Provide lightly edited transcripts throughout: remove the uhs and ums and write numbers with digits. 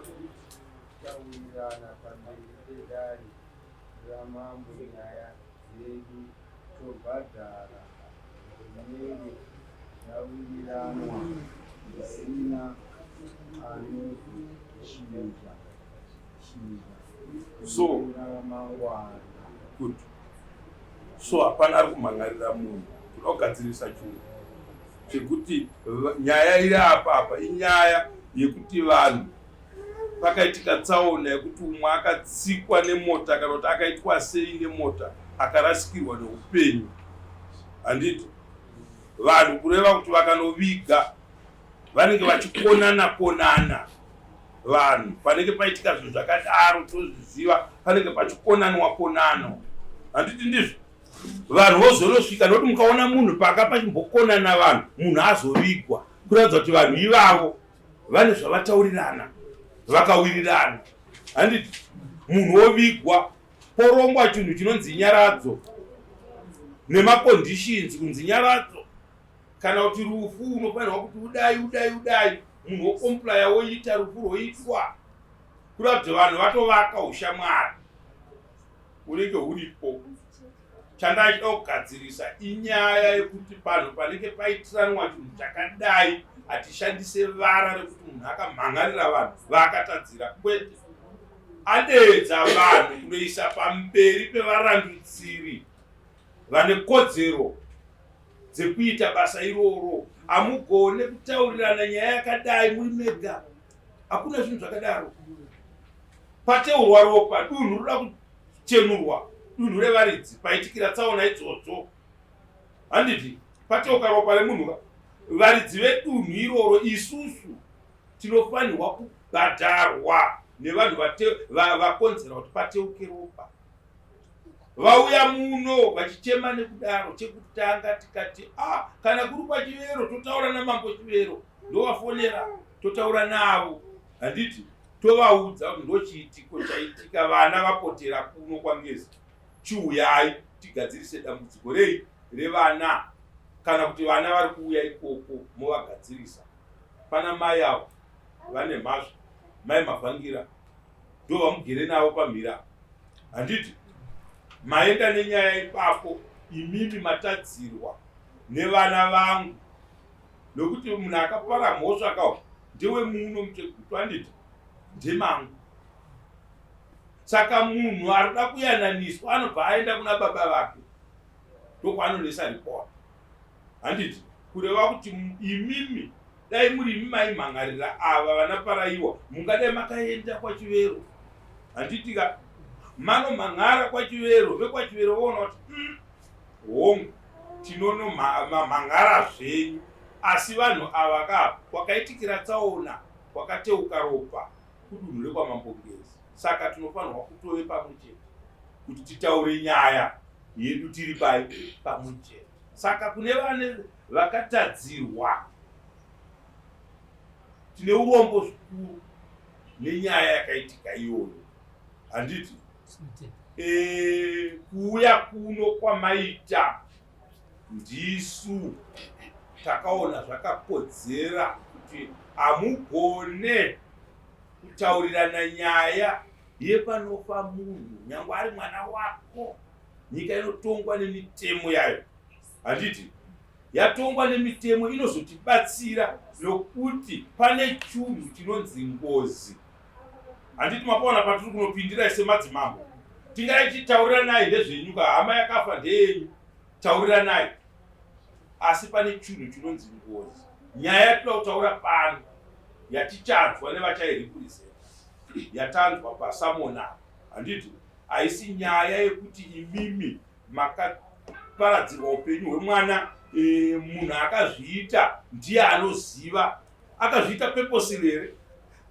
Kutaurirana pamberi pedare ramambo nyaya dzedu tobhadhara zvinenge zvawiriranwa zvisina anozochinja chinja. So ramangwana. Good. So hapana ari kumhan'arira munhu, toda kugadzirisa chinhu chekuti nyaya iri apa apa inyaya yekuti vanhu pakaitika tsaona yekuti umwe akatsikwa nemota kana kuti akaitwa sei nemota akarasikirwa neupenyu, handiti? Vanhu kureva kuti vakanoviga vanenge vachikonana konana vanhu panenge paitika zvinhu zvakadaro, tozviziva, panenge pachikonanwa konano, handiti ndizvo? Vanhu vozonosvika nokuti mukaona munhu paka pachimbokonana vanhu, munhu azovigwa, kuratidza kuti vanhu ivavo vane zvavataurirana vakawirirana, handiti? Munhu wovigwa, porongwa chinhu chinonzi nyaradzo nemaconditions, kunzi nyaradzo kana kuti rufu unofanirwa kuti udai udai udai, munhu wokomplaya woita, rufu rwoitwa, kuratidza vanhu vatovaka ushamwari unenge huripo. Chandachida kugadzirisa inyaya yekuti panhu panenge paitiranwa chinhu chakadai hatishandise vara rekuti munhu akamhan'arira vanhu vaakatadzira, kwete. Adeedza vanhu kunoisa pamberi pevarandutsiri vane kodzero dzekuita basa iroro. Hamugone kutaurirana nyaya yakadai muri mega, hakuna zvinhu zvakadaro. Pateurwa ropa, dunhu roda kuchenurwa, dunhu revaridzi paitikira tsaona idzodzo, handiti? Pateuka ropa remunhu ka, varidzi vedunhu iroro isusu tinofanirwa kubhadharwa nevanhu vakonzera kuti pateuke ropa. Vauya muno vachichema nekudaro, chekutanga tikati a ah, kana kuri kwaChivero totaura namambo Chivero, ndovafonera totaura navo, handiti? Tovaudza kuti ndochiitiko chaitika, vana vapotera kuno kwaNgezi, chiuyai tigadzirise dambudziko rei revana, kana kuti vana vari kuuya ikoko movagadzirisa. Pana mai avo vane mhasva, mai Mavhangira, ndo vamugere navo pamhira, handiti? Maenda nenyaya ipapo, imimi matadzirwa nevana vangu, nokuti munhu akapara mhosva kawo ndewe muno muChegutu, handiti? Ndemangu. Saka munhu ari kuda kuyananiswa anobva aenda kuna baba vake, ndokwaanonesa ripoti, handiti? Kureva kuti imimi dai muri imi maimhan'arira ava vana Paraiwa, mungadai makaenda kwaChivero, handiti ka? Manomhan'ara kwaChivero, vekwaChivero voona kuti hongu, tinonomhan'ara zvenyu, asi vanhu ava ka kwakaitikira tsaona kwakateuka ropa kudunhu rekwaMambo Ngezi, saka tinofanirwa kutove pamwe chete kuti titaure nyaya yedu tiri pai pamwe chete. Saka kune vane vakatadzirwa, tine urombo zvikuru nenyaya yakaitika iyoyo, handiti? Kuuya kuno kwamaita ndisu takaona zvakakodzera kuti hamugone kutaurirana nyaya yepanofa munhu nyange ari mwana wako. Nyika inotongwa nemitemo yayo, handiti? Yatongwa nemitemo inozotibatsira nokuti pane chunhu chinonzi ngozi, handiti? Mapaona patiri kunopindira semadzimambo, tingai tauriranai ndezvenyu ka, hama yakafa ndeyenyu, tauriranai, asi pane chinhu chinonzi ngozi. Nyaya yatinoda kutaura pano yatichanzwa nevachairipurizeta yatanzwa pasamona, handiti? Haisi nyaya yekuti imimi makaparadzirwa upenyu hwemwana. Munhu akazviita ndiye anoziva akazviita purposely here,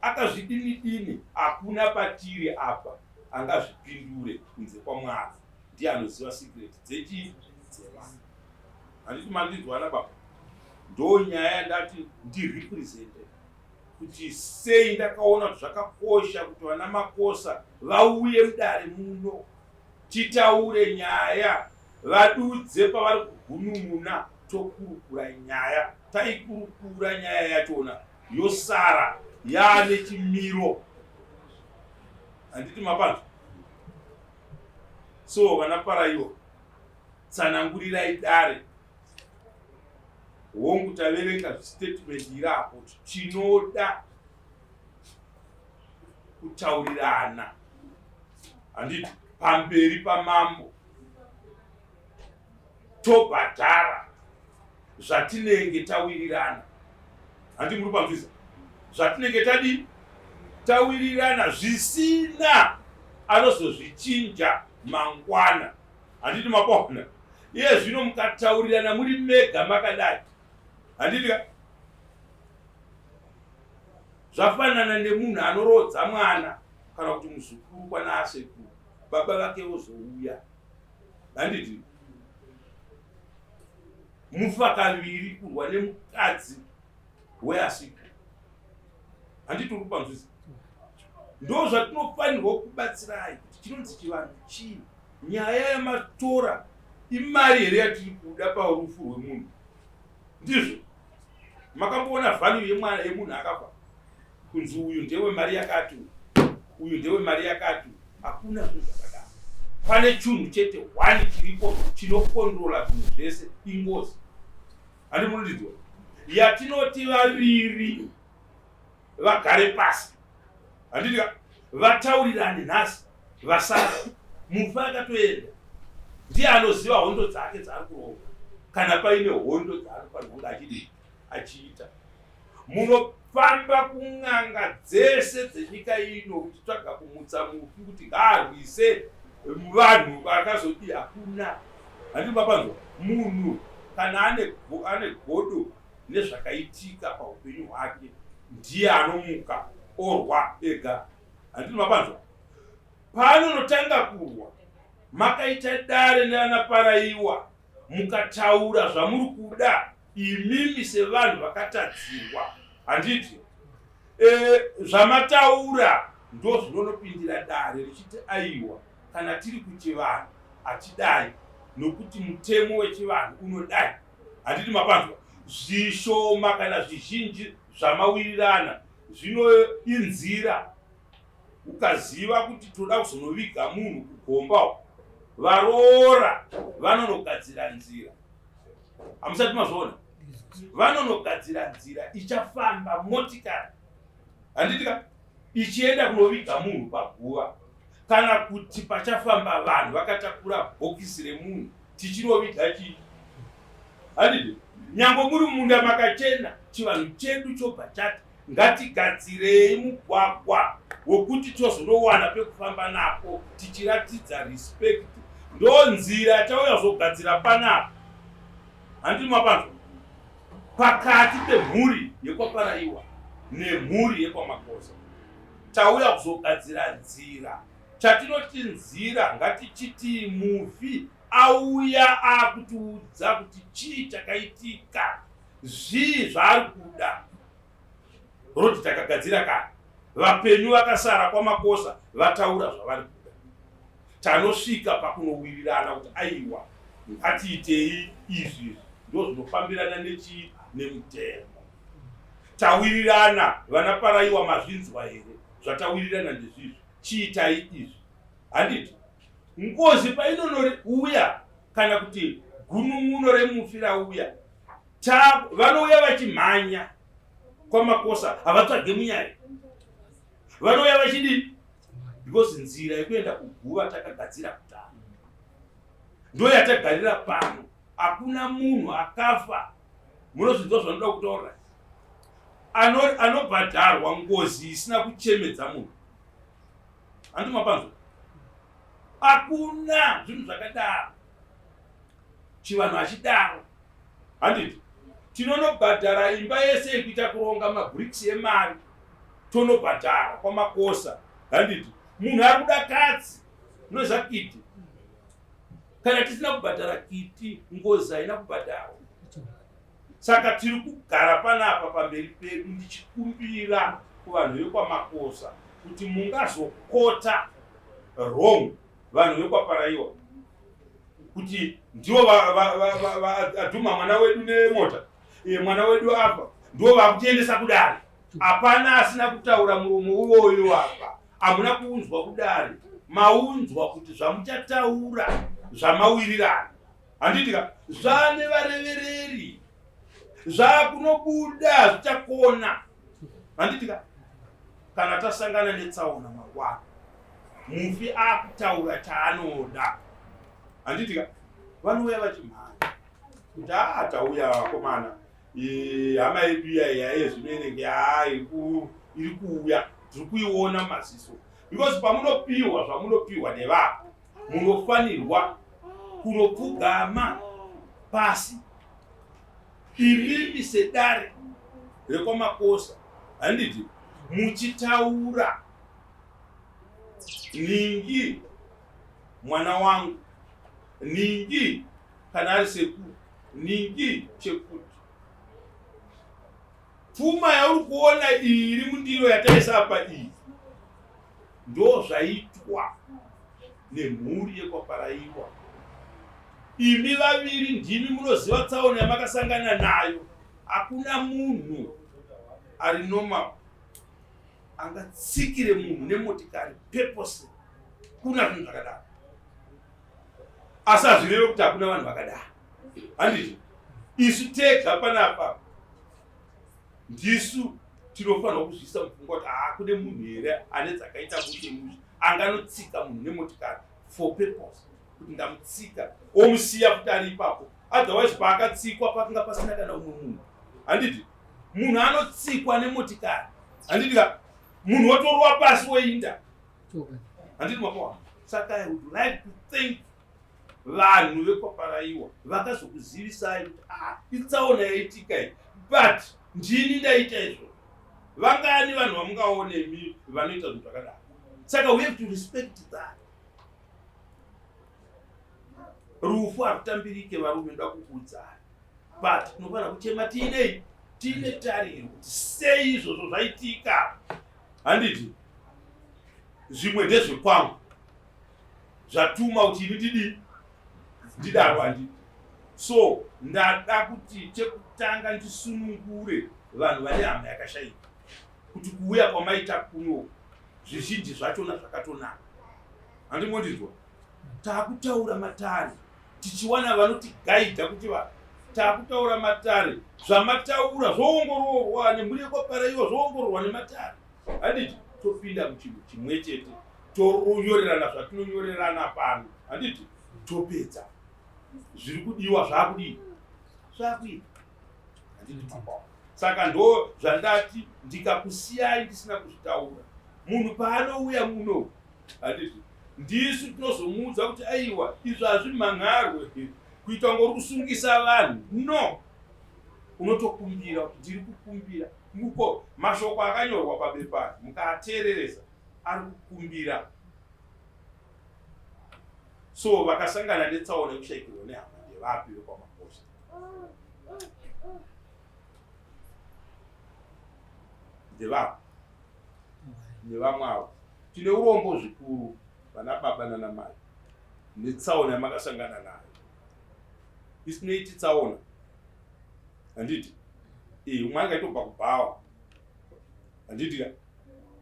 akazvidini dini, hakuna patiri apa angazvipindure kunze kwaMwari, ndiye anoziva secret dzechii dzevanhu, handiti? Mandinzwana baba? Ndo nyaya yandati ndirepresente kuti sei ndakaona kuti zvakakosha kuti vana Makosa vauye mudare muno titaure nyaya, vadudze pavari kugunun'una, tokurukura nyaya. Taikurukura nyaya yachona yosara yaane chimiro. Handiti mapanzwa? So vana Paraiwa, tsanangurirai dare. Hongu, taverenga statement iri apo kuti tinoda kutaurirana, handiti, pamberi pamambo, tobhadhara zvatinenge tawirirana. Handi muri panzwisa zvatinenge tadii? Tawirirana, zvisina anozozvichinja mangwana. Handiti mapona? Iye zvino mukataurirana muri mega makadai, handiti ka, zvafanana nemunhu anoroodza mwana kana kuti muzukuru kwana asekuru, baba vake vozouya, handiti? Mufa kaviri kurwa nemukadzi weasiku. Handiti uri kupanzwisa? Ndo zvatinofanirwa kubatsirai kuti chinonzi chivanhu chii. Nyaya yamatora imari here yatiri kuda parufu rwemunhu? Ndizvo makamboona value yemwana yemunhu akafa kunzi uyu ndewe mari yakati, uyu ndewe mari yakati? Hakuna zvinhu zvakadaro. Pane chunhu chete one chiripo chinokontrola zvinhu zvese, ingozi. Handi munondidzwa? Yatinoti vaviri vagare pasi, handiti, vataurirane nhasi, vasara mufi akatoenda, ndiye anoziva hondo dzake dzaari kuronga, kana paine hondo dzaanofanirwa kunge achidii, achiita. Munofamba kun'anga dzese dzenyika ino kuchitsvaga kumutsa mufi kuti ngaarwise vanhu vakazodii, hakuna. Handiti mapanzwa? Munhu kana ane godo nezvakaitika paupenyu hwake, ndiye anomuka orwa ega. Handiti mapanzwa? Paanonotanga kurwa, makaita dare nevana Paraiwa, mukataura zvamuri kuda imimi sevanhu vakatadzirwa, handiti? Zvamataura ndo zvinonopindira dare richiti aiwa, kana tiri kuchivanhu hatidai nokuti mutemo wechivanhu unodai. Handiti mapanzwa? Zvishoma kana zvizhinji zvamawirirana zvino inzira. Ukaziva kuti toda kuzonoviga munhu kugomba, varoora vanonogadzira nzira. Hamusati mazviona? Vanonogadzira nzira ichafamba motikari, handiti ka, ichienda kunoviga munhu paguva, kana kuti pachafamba vanhu vakatakura bhokisi remunhu tichinoviga chii, handiti? Nyange muri munda makachena, chivanhu chedu chobva chati ngatigadzirei mugwagwa wekuti tozonowana pekufamba napo tichiratidza respect. Ndo nzira yatauya kuzogadzira panapa, handiti mapanzwa? Pakati pemhuri yekwaParaiwa nemhuri yekwaMakosa tauya kuzogadzira nzira. Chatinoti nzira, ngatichitii mufi auya akutiudza kuti chii chakaitika, zvii zvaari kuda. Roti takagadzira kare, vapenyu vakasara kwaMakosa vataura zvavari kuda, tanosvika pakunowirirana kuti aiwa, ngatiitei izvi, ndo zvinofambirana nechii, nemutemo. Tawirirana, vana Paraiwa, mazvinzwa here? Zvatawirirana ndezvizvi, chiitai izvi, handiti? Ngozi painonouya kana kuti gunun'uno remufi rauya, vanouya vachimhanya kwaMakosa, havatsvage munyai, vanouya vachidii? Because nzira yekuenda kuguva takagadzira kutanga, ndo yatagarira pano. Hakuna munhu akafa, munozvinzwa zvanoda kutaura, anobhadharwa ngozi isina kuchemedza munhu. Handi mapanzwa? Hakuna zvinhu zvakadaro, chivanhu hachidaro, handiti? Tinonobhadhara imba yese yekuita kuronga mabricks emari, tonobhadhara kwaMakosa, handiti? Munhu ari kuda katsi, unoziva kiti, kana tisina kubhadhara kiti, ngozi haina kubhadharwa. Saka tiri kugara panapa pamberi pedu ndichikumbira kuvanhu vekwaMakosa kuti mungazokota wrong vanhu vekwaParaiwa kuti ndivo vadhuma mwana wedu nemota, mwana wedu afa, ndivo vakutiendesa kudare. Hapana asina kutaura muromo uwoyo apa. Hamuna kuunzwa kudare, maunzwa kuti zvamuchataura zvamawirirana, handiti ka? Zvane varevereri, zvakunobuda zvichakona, handiti ka? Kana tasangana netsaona mangwana, mufi akutaura chaanoda, handiti ka? Vanouya vachimhanya kuti aa tauya vakomana, hama yedu iya iya yezvino inenge haa iri kuuya, tiri kuiona mumaziso. Because pamunopiwa zvamunopiwa nevanhu, munofanirwa kunopfugama pasi imimi sedare rekwaMakosa, handiti? Muchitaura ningi mwana wangu, ningi kana ari sekuru, ningi chekuti pfuma yauri kuona iyi iri mundiro yataisa apa iyi ndo zvaitwa nemhuri yekwaParaiwa. Imi vaviri ndimi munoziva tsaona yamakasangana nayo. Hakuna munhu ari normal angatsikire munhu nemotikari purpose. Kuna zvinhu zvakadaro, asi hazvireve kuti hakuna vanhu vakadaro, handizvo? Isu tega panapa ndisu tinofanirwa kuzviisa mupfungwa kuti haa, kune munhu here ane dzakaita mushe mushe anganotsika munhu nemotikari for purpose kuti ndamutsika, omusiya kuti ari ipapo? Otherwise paakatsikwa pakanga pasina kana umwe munhu, handiti? Munhu anotsikwa nemotikari, handiti ka? Munhu wotorwa pasi woinda, handiti makoa? Saka I would like to thank vanhu vekwaParaiwa vakazokuzivisai kuti ah, itsaona yaitika iyi, but ndini ndaita izvo. Vangani vanhu vamungaonemi vanoita zvinhu zvakadaro? Saka we have to respect that. Rufu harutambirike, varume, ndoda kukuudzai, but tinofanira kuchema tiinei, tiine tariro kuti sei izvozvo zvaitika, handiti? Zvimwe ndezvekwangu zvatuma kuti ini ndidii, ndidaro, handiti? So ndada kuti chekutanga ndisunungure vanhu vane hama yakashayika kuti kuuya kwamaita kuno zvizhinji zvachona zvakatonaka, handimondinzwa? Taakutaura matare tichiwana vanotigaidha kuti va taakutaura matare, zvamataura zvoongororwa nemhuri yekwaParaiwa, zvoongororwa nematare, handiti? Topinda muchinhu chimwe chete, tonyorerana zvatinonyorerana pano, handiti? Topedza zviri kudiwa, zvaakudii, zvaakuita, handiti? Saka ndo zvandati ndikakusiyai ndisina kuzvitaura. Munhu paanouya muno, handiti, ndisu tinozomuudza kuti aiwa, izvo hazvimhangarwe kuita kunge uri kusungisa vanhu. No, unotokumbira kuti ndiri kukumbira muko mashoko akanyorwa pabepa, mukaateereresa ari kukumbira. So vakasangana netsaona yekushayikirwa nehama ndevapi vekwaMakosa? Ndevapi nevamwe avo? Tine urombo zvikuru, vana baba nana mai, netsaona yamakasangana nayo. Isinoiti tsaona, handiti? Umwe angaitobva kubhawa, handiti ka?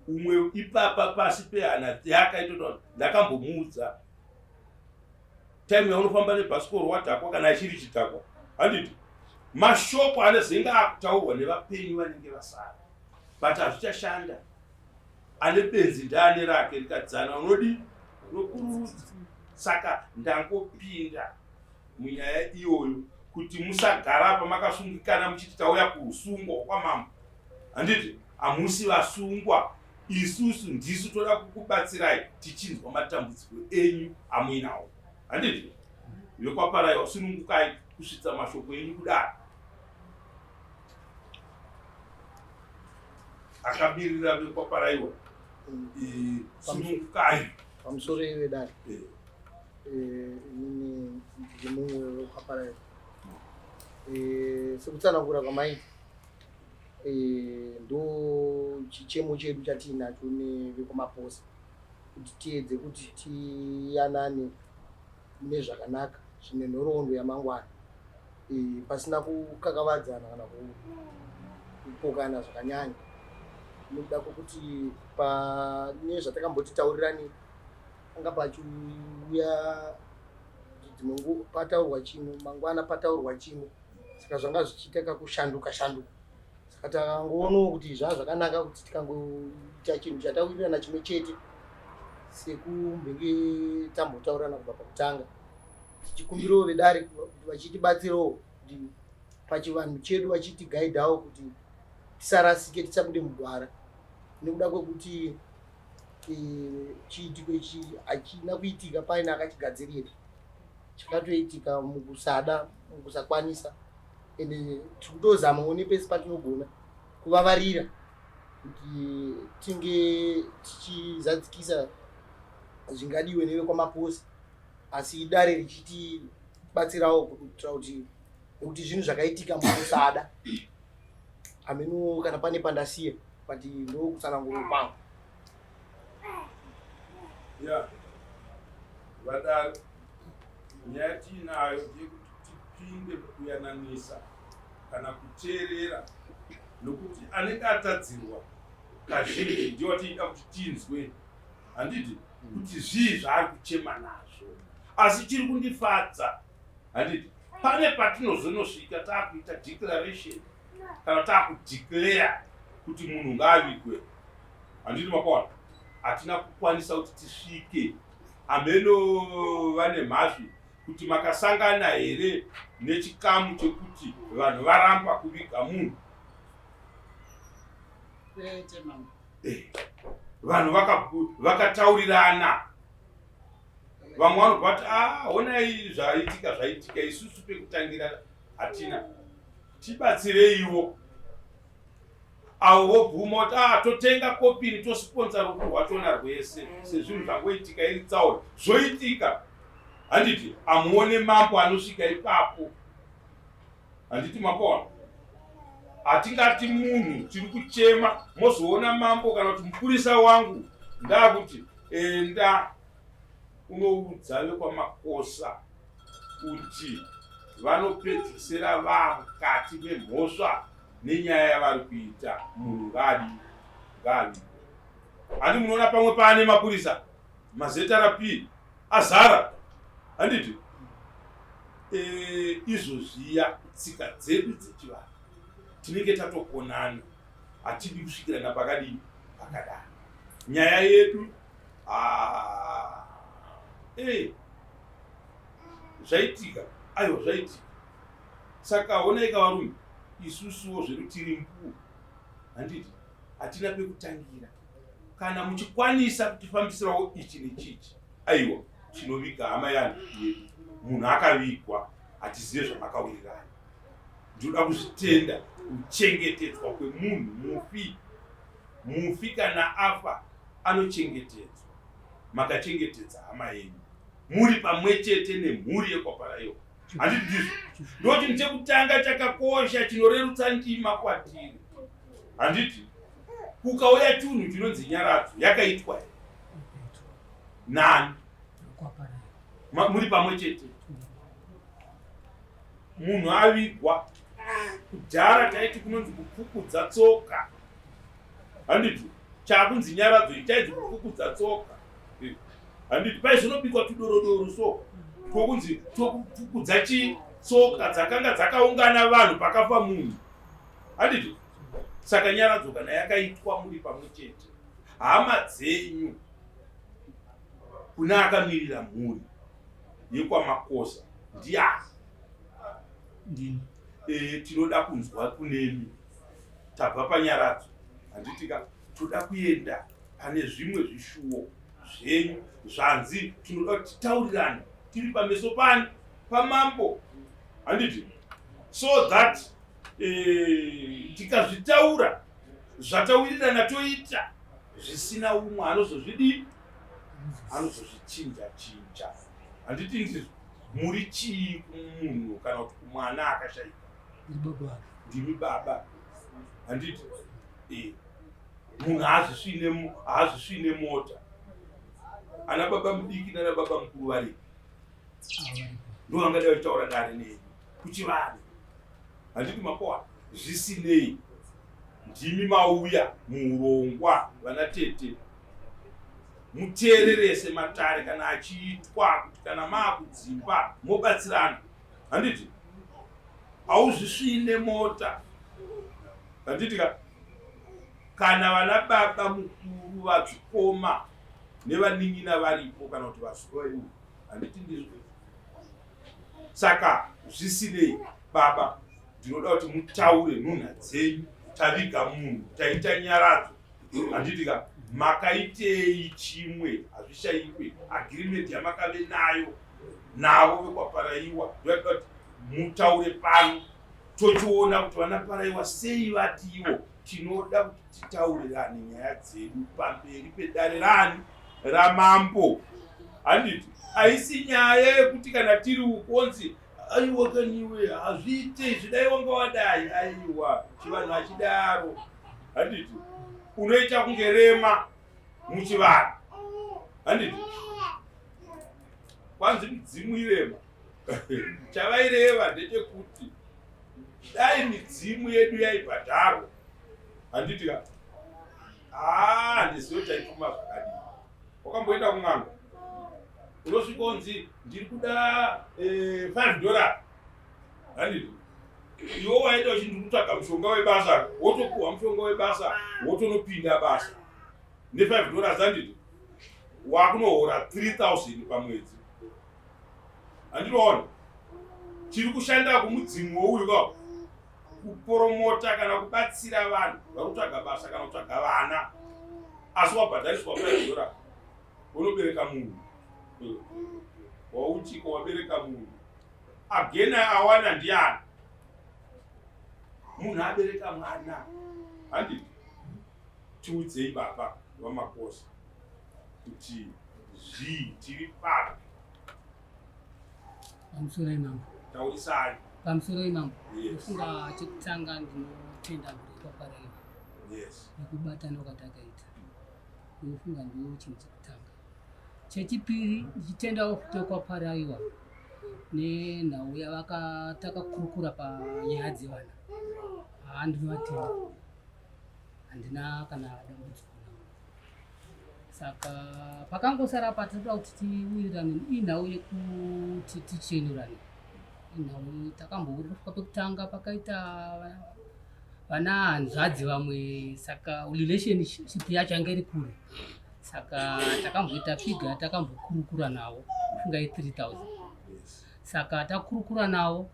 Umwe ipapa pasi pehana yakaitota, ndakambomuudza time yaunofamba nebhasikoro wadhakwa kana achiri chidhakwa, handiti? Mashoko anezenge akutaurwa nevapenyu vanenge vasara, but hazvichashanda. Ane benzi ndaane rake, rikadzana unodi unokururudza. Saka ndangopinda munyaya iyoyo kuti musagara apa makasungikana muchiti tauya kusungwa kwamambo, handiti? Hamusi vasungwa. Isusu ndisu toda kukubatsirai tichinzwa matambudziko enyu amuinawo, handiti? VekwaParaiwa, sunungukai kusvitsa mashoko enyu kudaro. Akamirira vekwaParaiwa, sunungukai. Pamusoro ivedare, inini ndiri mumwe wekwaParaiwa. Sekutsanangura kwamaita, ndo chichemo chedu chatiinacho nevekwaMaposa kuti tiedze kuti tiyanane mune zvakanaka zvine nhoroondo yamangwana, pasina kukakavadzana kana kupokana zvakanyanya. Nekuda kwekuti pane zvatakamboti taurirani panga pachiuya dzimwe nguva pataurwa chimwe, mangwana pataurwa chimwe, saka zvanga zvichiita kakushanduka shanduka. Saka takangoonawo kuti zvaa zvakanaka kuti tikangoita chinhu chatawirirana chimwe chete sekumbenge tambotaurirana kubva pakutanga, tichikumbirawo vedare kuti vachitibatsirawo kuti pachivanhu chedu vachitigaidhawo kuti tisarasike, tisabude mugwara, nekuda kwekuti chiitiko ichi hachina kuitika paine akachigadzirira, chakatoitika mukusada, mukusakwanisa. Ende tiri kutozamawo nepese patinogona kuvavarira kuti tinge tichizadzikisa zvingadiwe nevekwamaposi, asi dare richitibatsirawo kuitira kuti, nekuti zvinhu zvakaitika mukusada. Hameno kana pane pandasiya, but ndokutsananguro kwangu. Ya, vadaro nyaya tiinayo ndeyekuti tipinde kuyananisa kana kuteerera, nokuti anenge atadzirwa kazhinji ndiwo tiida kuti tinzwe, handiti, kuti zvii zvaari kuchema nazvo. Asi chiri kundifadza, handiti, pane patinozonosvika taakuita declaration kana taakudeclare kuti munhu ngaavigwe, handiti makaona? Hatina kukwanisa kuti tisvike. Hameno vane mhasvi kuti makasangana here nechikamu chekuti vanhu varamba kuviga munhu. Kwete, mama. Vanhu vakataurirana, vamwe vanobva vati, "Ah, honai zvaitika, zvaitika, isusu pekutangira hatina, tibatsireiwo." Avo vobvuma kuti, "Ah, totenga kopini, tosponsa rufu rwachona rwese sezvinhu zvangoitika, iri tsaona, zvoitika." Handiti amuone mambo anosvika ipapo? Handiti mapaona? Hatingati munhu tiri kuchema, mozoona mambo kana kuti mupurisa wangu ndakuti, "Enda unoudza vekwamakosa kuti vanopedzisira vamukati memhosva nenyaya yavari kuita. Munhu ngaadi ngaavigwe." Handi munoona pamwe paane mapurisa, maZRP azara, handiti? Izvo zviya tsika dzedu dzechivanhu, tinenge tatokonana, hatidi kusvikirana pakadii, pakadaro. Nyaya yedu, ah, zvaitika, aiwa, zvaitika. Saka honaika varume, isusuwo zvedu tiri mbu, handiti, hatina pekutangira. Kana muchikwanisa kutifambisirawo ichi nechichi, aiwa, tinoviga hama yani yedu. Munhu akavigwa, hatizive zvamakawirirana. Ndinoda kuzvitenda kuchengetedzwa kwemunhu mufi. Mufi kana afa anochengetedzwa. Makachengetedza hama yenyu muri pamwe chete nemhuri yekwaParaiwa, handiti ndizvo? Ndo chinhu chekutanga chakakosha chinorerutsa ndima kwatiri, handiti? Kukauya chinhu chinonzi nyaradzo, yakaitwa here nani? Muri pamwe chete, munhu avigwa. Kudhara taiti kunonzi kupfukudza tsoka, handiti? Chakunzi nyaradzo ichainzi kupfukudza tsoka, handiti? Paizonobikwa tudorodoro so twokunzi twokupfukudza chi tsoka dzakanga dzakaungana vanhu pakafa munhu, handiti? Saka nyaradzo kana yakaitwa muri pamwe chete, hama dzenyu, kune akamirira mhuri yekwaMakosa ndiani? Ndini. Tinoda kunzwa kunemi. Tabva panyaradzo, handiti ka? Toda kuenda pane zvimwe zvishuwo zvenyu zvanzi tinoda kuti titaurirane tiri pameso pani pamambo, handiti? So that tikazvitaura zvatawirirana, toita zvisina umwe anozozvidii, anozozvichinja chinja, handiti ndizvo? Muri chii kumunhu kana kuti kumwana akashaika? Ndimi baba, handiti? Munhu haazvisvine mota. Ana baba mudiki nana baba mukuru varipi? Ndo vangada vachitaura dare neni kuchivanhu, handiti makoa? Zvisinei. Ndimi mauya muurongwa vana tete, muteererese matare kana achiitwa, kuti kana maakudzimba mobatsirana. Handiti hauzvisvine mota, handiti ka? Kana vana baba mukuru vadzikoma nevanin'ina varipo, kana kuti vazukuru, handiti ndizvo? Saka zvisinei, baba, ndinoda kuti mutaure nhunha dzenyu. Taviga munhu, taita nyaradzo, handiti ka? Makaitei chimwe? Hazvishayikwe agreement yamakave nayo navo vekwaParaiwa. Ndoda kuti mutaure pano, tochiona kuti vana Paraiwa sei vatiwo tinoda kuti titaurirane nyaya dzedu pamberi pedare rani, ramambo, handiti? Haisi nyaya yekuti kana tiri ukonzi, "Aiwa kaniwe, hazviite izvi, dai wanga wadai." Aiwa, chivanhu hachidaro, handiti? Unoita kunge rema muchivanhu, handiti? Kwanzi midzimu irema. Chavaireva ndechekuti dai midzimu yedu yaibhadharwa, handiti ka? Haa, handizivi kuti taipfuma zvakadii. Wakamboenda kun'anga, unosvika unzi, "Ndiri kuda $5," handiti? Iwe waenda uchindi kutsvaga mushonga webasa, wotopuhwa mushonga webasa, wotonopinda basa ne$5, handiti? Wakunohora 3000 pamwedzi, handinoona chiri kushanda kumudzimu wouyu ka kupromota kana kubatsira vanhu vari kutsvaga basa kana kutsvaga vana. Asi wabhadhariswa $5, unobereka munhu wauchiko, wabereka munhu agena awana ndiani? Munhu abereka mwana, handiti? Tiudzei, baba vaMakosa, kuti zvii, tiri papi? Pamusoro imambo. Taurisai. Pamusoro imambo. Ndofunga chekutanga ndinotenda mhuri yekwaParaiwa nekubatana kwatakaita. Ndofunga ndo chinhu chekutanga. Chechipiri, ndichitendawo futi kwaParaiwa nenhau yavakatakakurukura panyaya dzevana. Haa, ndinovatenda, handina kana dambudziko navo. Saka pakangosara patinoda kuti tiwirirane inhau yekuti tichenurane. Inhau takambowirirana kusvika pekutanga, pakaita vana hanzvadzi vamwe, saka relationship yacho yanga iri kure. Saka takamboita figure yatakambokurukura navo, kufunga ye3000. Saka takurukura navo,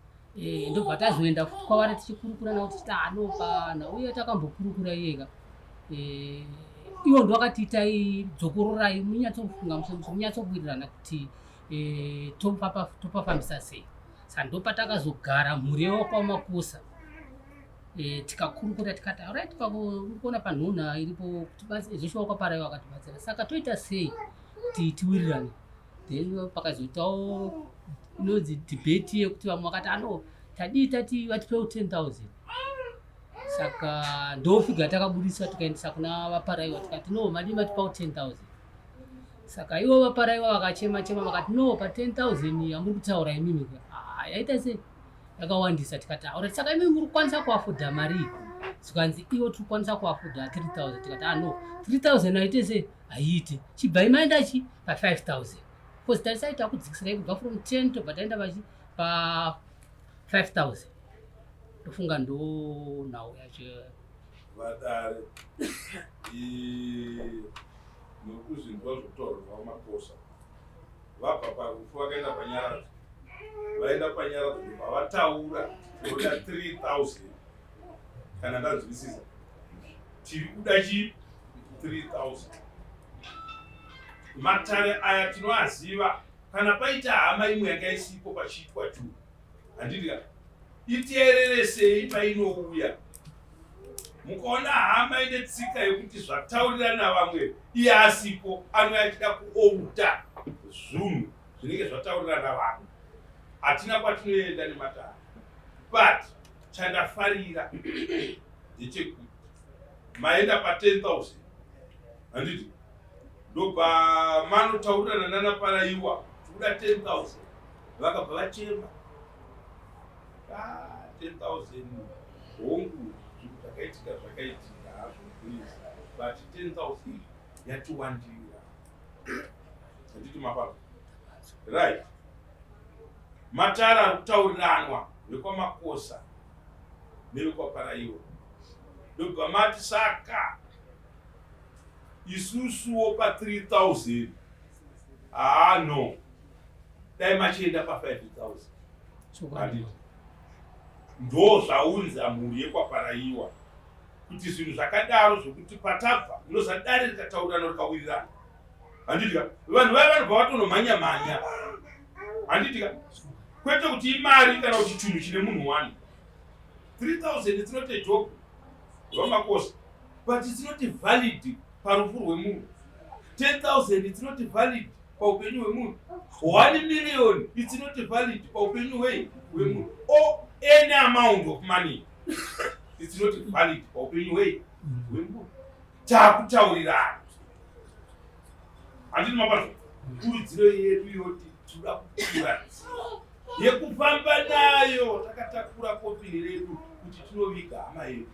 ndobva tazoenda futi kwavari tichikurukura navo tichiti anopa nhau yatakambokurukura iyeka. Ivo ndo vakati, "Itai, dzokororai, munyatsofunga, munyatsowirirana kuti topafambisa sei." Saka ndopatakazogara mhuri yewakwaMakusa, tikakurukura tikati, "Alright, kuona panhunha iripo zveshuwa kwaParaiwa akatibatsira, saka toita sei kuti tiwirirane?" Then pakazoitawo inonzi debate yekuti vamwe vakati, "Ano tadii tati vatipewo 10,000." Saka ndo figure takabudisa, tikaendesa kuna vaParaiwa, tikati, "No, madii matipawo 10,000?" Saka ivo vaParaiwa vakachema chema, vakati, "No, pa 10,000 yamuri kutaura imimi, ah, yaita sei, yakawandisa." Tikati, "Alright, saka imimi muri kukwanisa kuafforda mari?" Zikanzi ivo, "Tiri kukwanisa kuafforda 3000." Tikati, "Ah, no, 3000 aite sei, haiiti, chibvai maenda chi pa 5000, because tarisai takudzikisirai kubva from 10, tobva taenda pachi pa 5000." Ndofunga ndo nhau yacho. Vadare, nokuzvinzwa zvokutaurwa vaMakosa, vabva parufu vakaenda panyaradzo. Vaenda panyaradzo, ndobva vataura, "Tinoda 3000." Kana ndanzwisisa, tiri kuda chi 3000. Matare aya tinoaziva. Kana paita hama imwe yanga isipo pachiitwa churu, handiti ka? Iteereresei painouya. Mukaona hama ine tsika yekuti zvataurirana vamwe iye asipo, anouya achida kuouta zvinhu zvinenge zvataurirana vamwe, hatina kwatinoenda nematare. But chandafarira ndechekuti maenda pa10,000, handiti? Ndobva manotaurirana nanaParaiwa, tikuda 10,000. Vakabva vachema, "Ah, 10,000 hongu." Zvakaitika zvakaitika hazvo please, but 10,000 yatiwandira. Handiti mapapa? Right. Matara ari kutauriranwa vekwaMakosa nevekwaParaiwa. Ndobva mati saka isusuwo pa 3000 haa no dai machienda pa 5000 Chokwadi. Ndo zvaunza mhuri yekwaParaiwa kuti zvinhu zvakadaro zvokuti patabva unoziva dare rikataurirana rikawirirana handitika vanhu vaya vanobva vatonomhanya mhanya handitika kwete kuti imari kana kuti chinhu chine munhu wani 3000 it's not a joke vamakosa but it's not valid parufu rwemunhu 10000 it's not valid paupenyu hwemunhu 1 million it's not valid paupenyu hwei hwemunhu or any amount of money it's not valid paupenyu hwei hwemunhu takutaurirana handiti mapato kurudziro yedu yoti tinoda kukura yekufamba nayo takatakura kofini redu kuti tinoviga hama yedu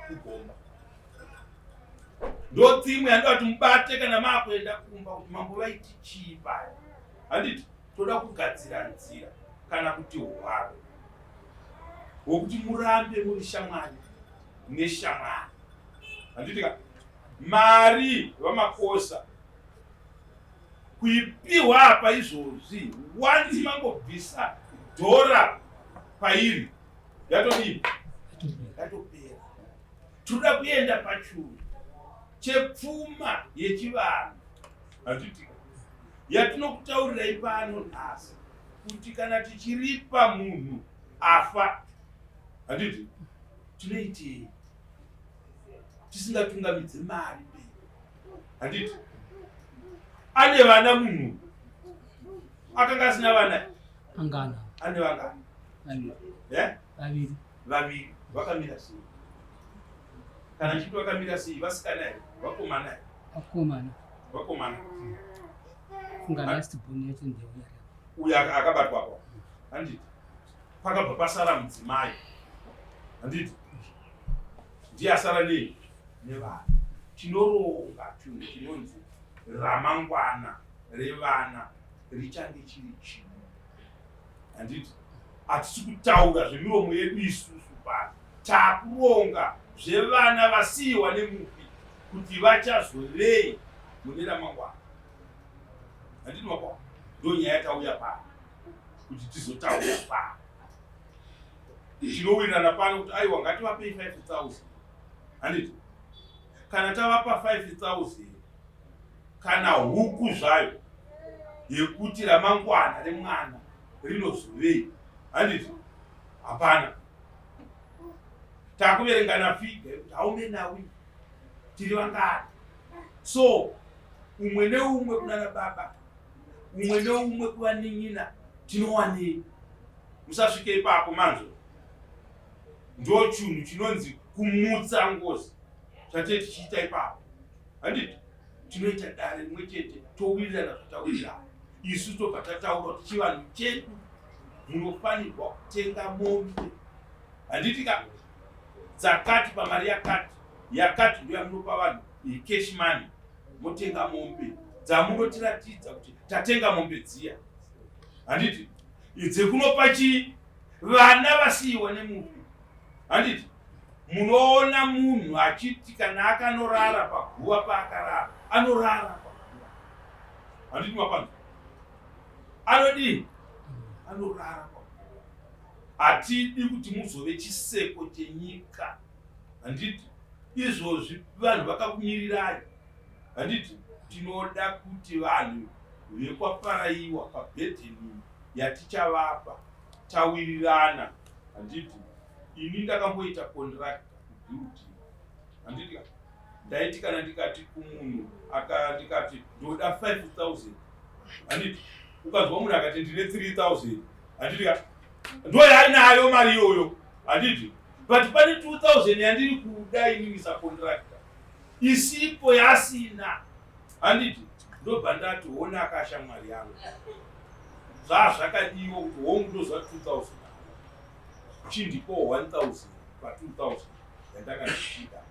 kugomba ndotsimwe yandoda kuti mubate kana maakuenda kumba kuti mambo vaiti chii paya handiti toda kugadzira nzira kana kuti hwaro hwokuti murambe muri shamwari neshamwari handiti ka mari vamakosa kuipiwa apa izvozvi wanzi mangobvisa dhora pairi yatodii yatopera tinoda kuenda pachuru chepfuma yechivanhu handiti yatinokutaurirai pano nhasi kuti kana tichiripa munhu afa handiti tinoitei tisingatungamidze mari mberi handiti ane vana munhu akanga asina vana angana ane vangani eh? vaviri vaviri vakamira sei kana chiti vakamira sei vasikana here vakomana here vakomana vakomana funga last born yacho ndeuya uyo akabatwa pa handiti pakabva pasara mudzimai handiti ndiye asara nei nevana tinoronga chinhu chinonzi ramangwana revana richange chiri chii handiti hatisi kutaura zvemiromo yedu isusu pano takuronga zvevana vasiyiwa nemufi kuti vachazovei mune ramangwana handiti makwa ndo nyaya yatauya pano kuti tizotaura pano tinowirirana pano kuti aiwa ngativapei 5000 handiti kana tavapa 5000 kana huku zvayo yekuti ramangwana remwana rinozovei handiti hapana takuverengana figa yekuti how many are we tiri vangani so umwe neumwe kunana baba umwe neumwe kuvanin'ina tinowanei musasvike ipapo manzwa ndo chinhu chinonzi kumutsa ngozi zvatee tichiita ipapo handiti tinoita dare rimwe chete towirirana zvatawirirana isu tobva tataura kuti chivanhu chedu munofanirwa kutenga mombe handiti ka dzakati pamari yakati yakati ndo yamunopa vanhu cash money motenga mombe dzamunotiratidza kuti tatenga mombe dziya handiti dzekunopa chii vana vasiyiwa nemufi handiti munoona munhu achiti kana akanorara paguva paakarara anorara paguva handiti mapanza anodii anorara paguva hatidi kuti muzove chiseko chenyika handiti izvozvi vanhu vakakumirirai handiti tinoda kuti vanhu vekwaparaiwa pabhedheni yatichavapa tawirirana handiti ini ndakamboita contractor kubuilding handiti ndaiti kana ndikati kumunhu ndikati ndoda 5000 handiti ukanzwa munhu akati ndine 3000 handiti ka ndo yainayo mari iyoyo handiti but pane 2000 yandiri kuda inini sacontractor isipo yasina handiti ndobva ndati hona akashamwari yangu zvazvakadiwa kuti hongu ndoziva 2000 chindipo 1000 pa 2000 Yandanga ndichida.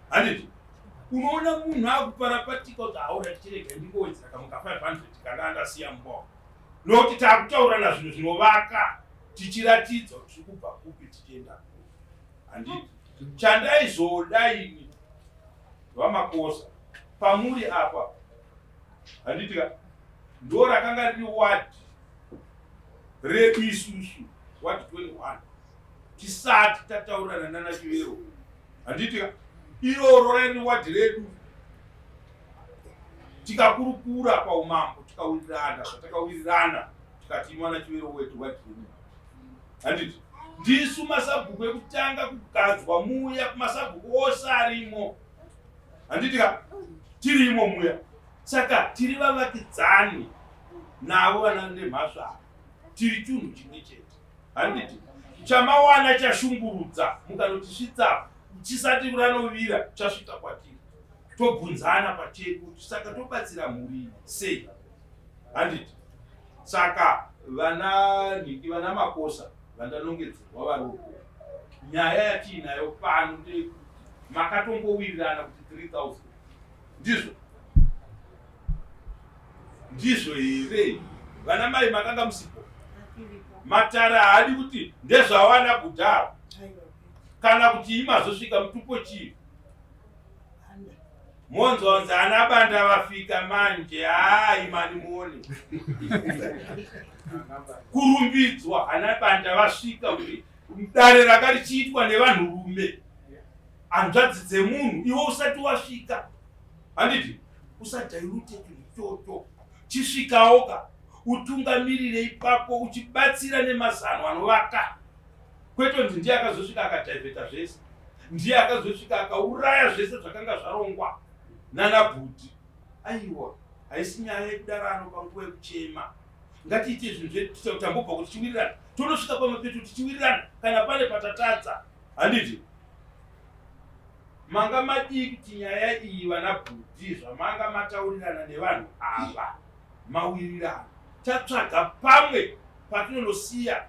Handiti unoona munhu akuparapatika kuti haura tichirega ndingowedzera kamwe ka 500 kanga andasiya mumba nokuti takutaurana zvinhu zvinovaka tichiratidza kuti tiri kubva kupi tichienda kupi. Handiti chandaizoda ini vamakosa pamuri apa handiti ka ndo rakanga riri wadi redu isusu wadi 21 tisati tataurirana nana chivero handiti ka iroro rairi wadi redu tikakurukura paumambo tikawirirana zvatakawirirana tikati imwana chivero wetu wadi redu handiti ndisu masabhuku ekutanga kugadzwa muya kumasabhuku ose arimo handiti ka tirimo muya saka tiri vavakidzani navo vana nemhasva tiri chunhu chimwe chete handiti chamawana chashungurudza mukanotisvitsa chisati ranovira chasvika kwatiri tobvunzana pachedu kuti saka tobatsira mhuri sei handiti saka vana nhingi vana makosa vandanongedzerwa varoko nyaya yatiinayo pano ndeyekuti makatombowirirana kuti 3000 ndizvo ndizvo here vana mai makanga musipo matare haadi kuti ndezvawana kudhara kana kuti imazosvika mutupo chii monzonzi ana banda vafika manje haa imani muone kurumbidzwa ana banda vasvika kuti dare raka richiitwa nevanhurume hanzvadzi dzemunhu iwe usati wasvika handiti usadhairute chinhu ichocho chisvikawoka utungamirire ipapo uchibatsira nemazano anovaka kwete kuti ndiye akazosvika akadhaivheta zvese ndiye akazosvika akauraya zvese zvakanga zvarongwa nana bhudhi aiwa haisi nyaya yekudarano panguva yekuchema ngatiite zvinhu zvedu tambobva kuti tichiwirirana tonosvika pamapeto tichiwirirana kana pane patatadza handiti manga madii kuti nyaya iyi vana bhudhi zvamanga mataurirana nevanhu ava mawirirana tatsvaga pamwe patinonosiya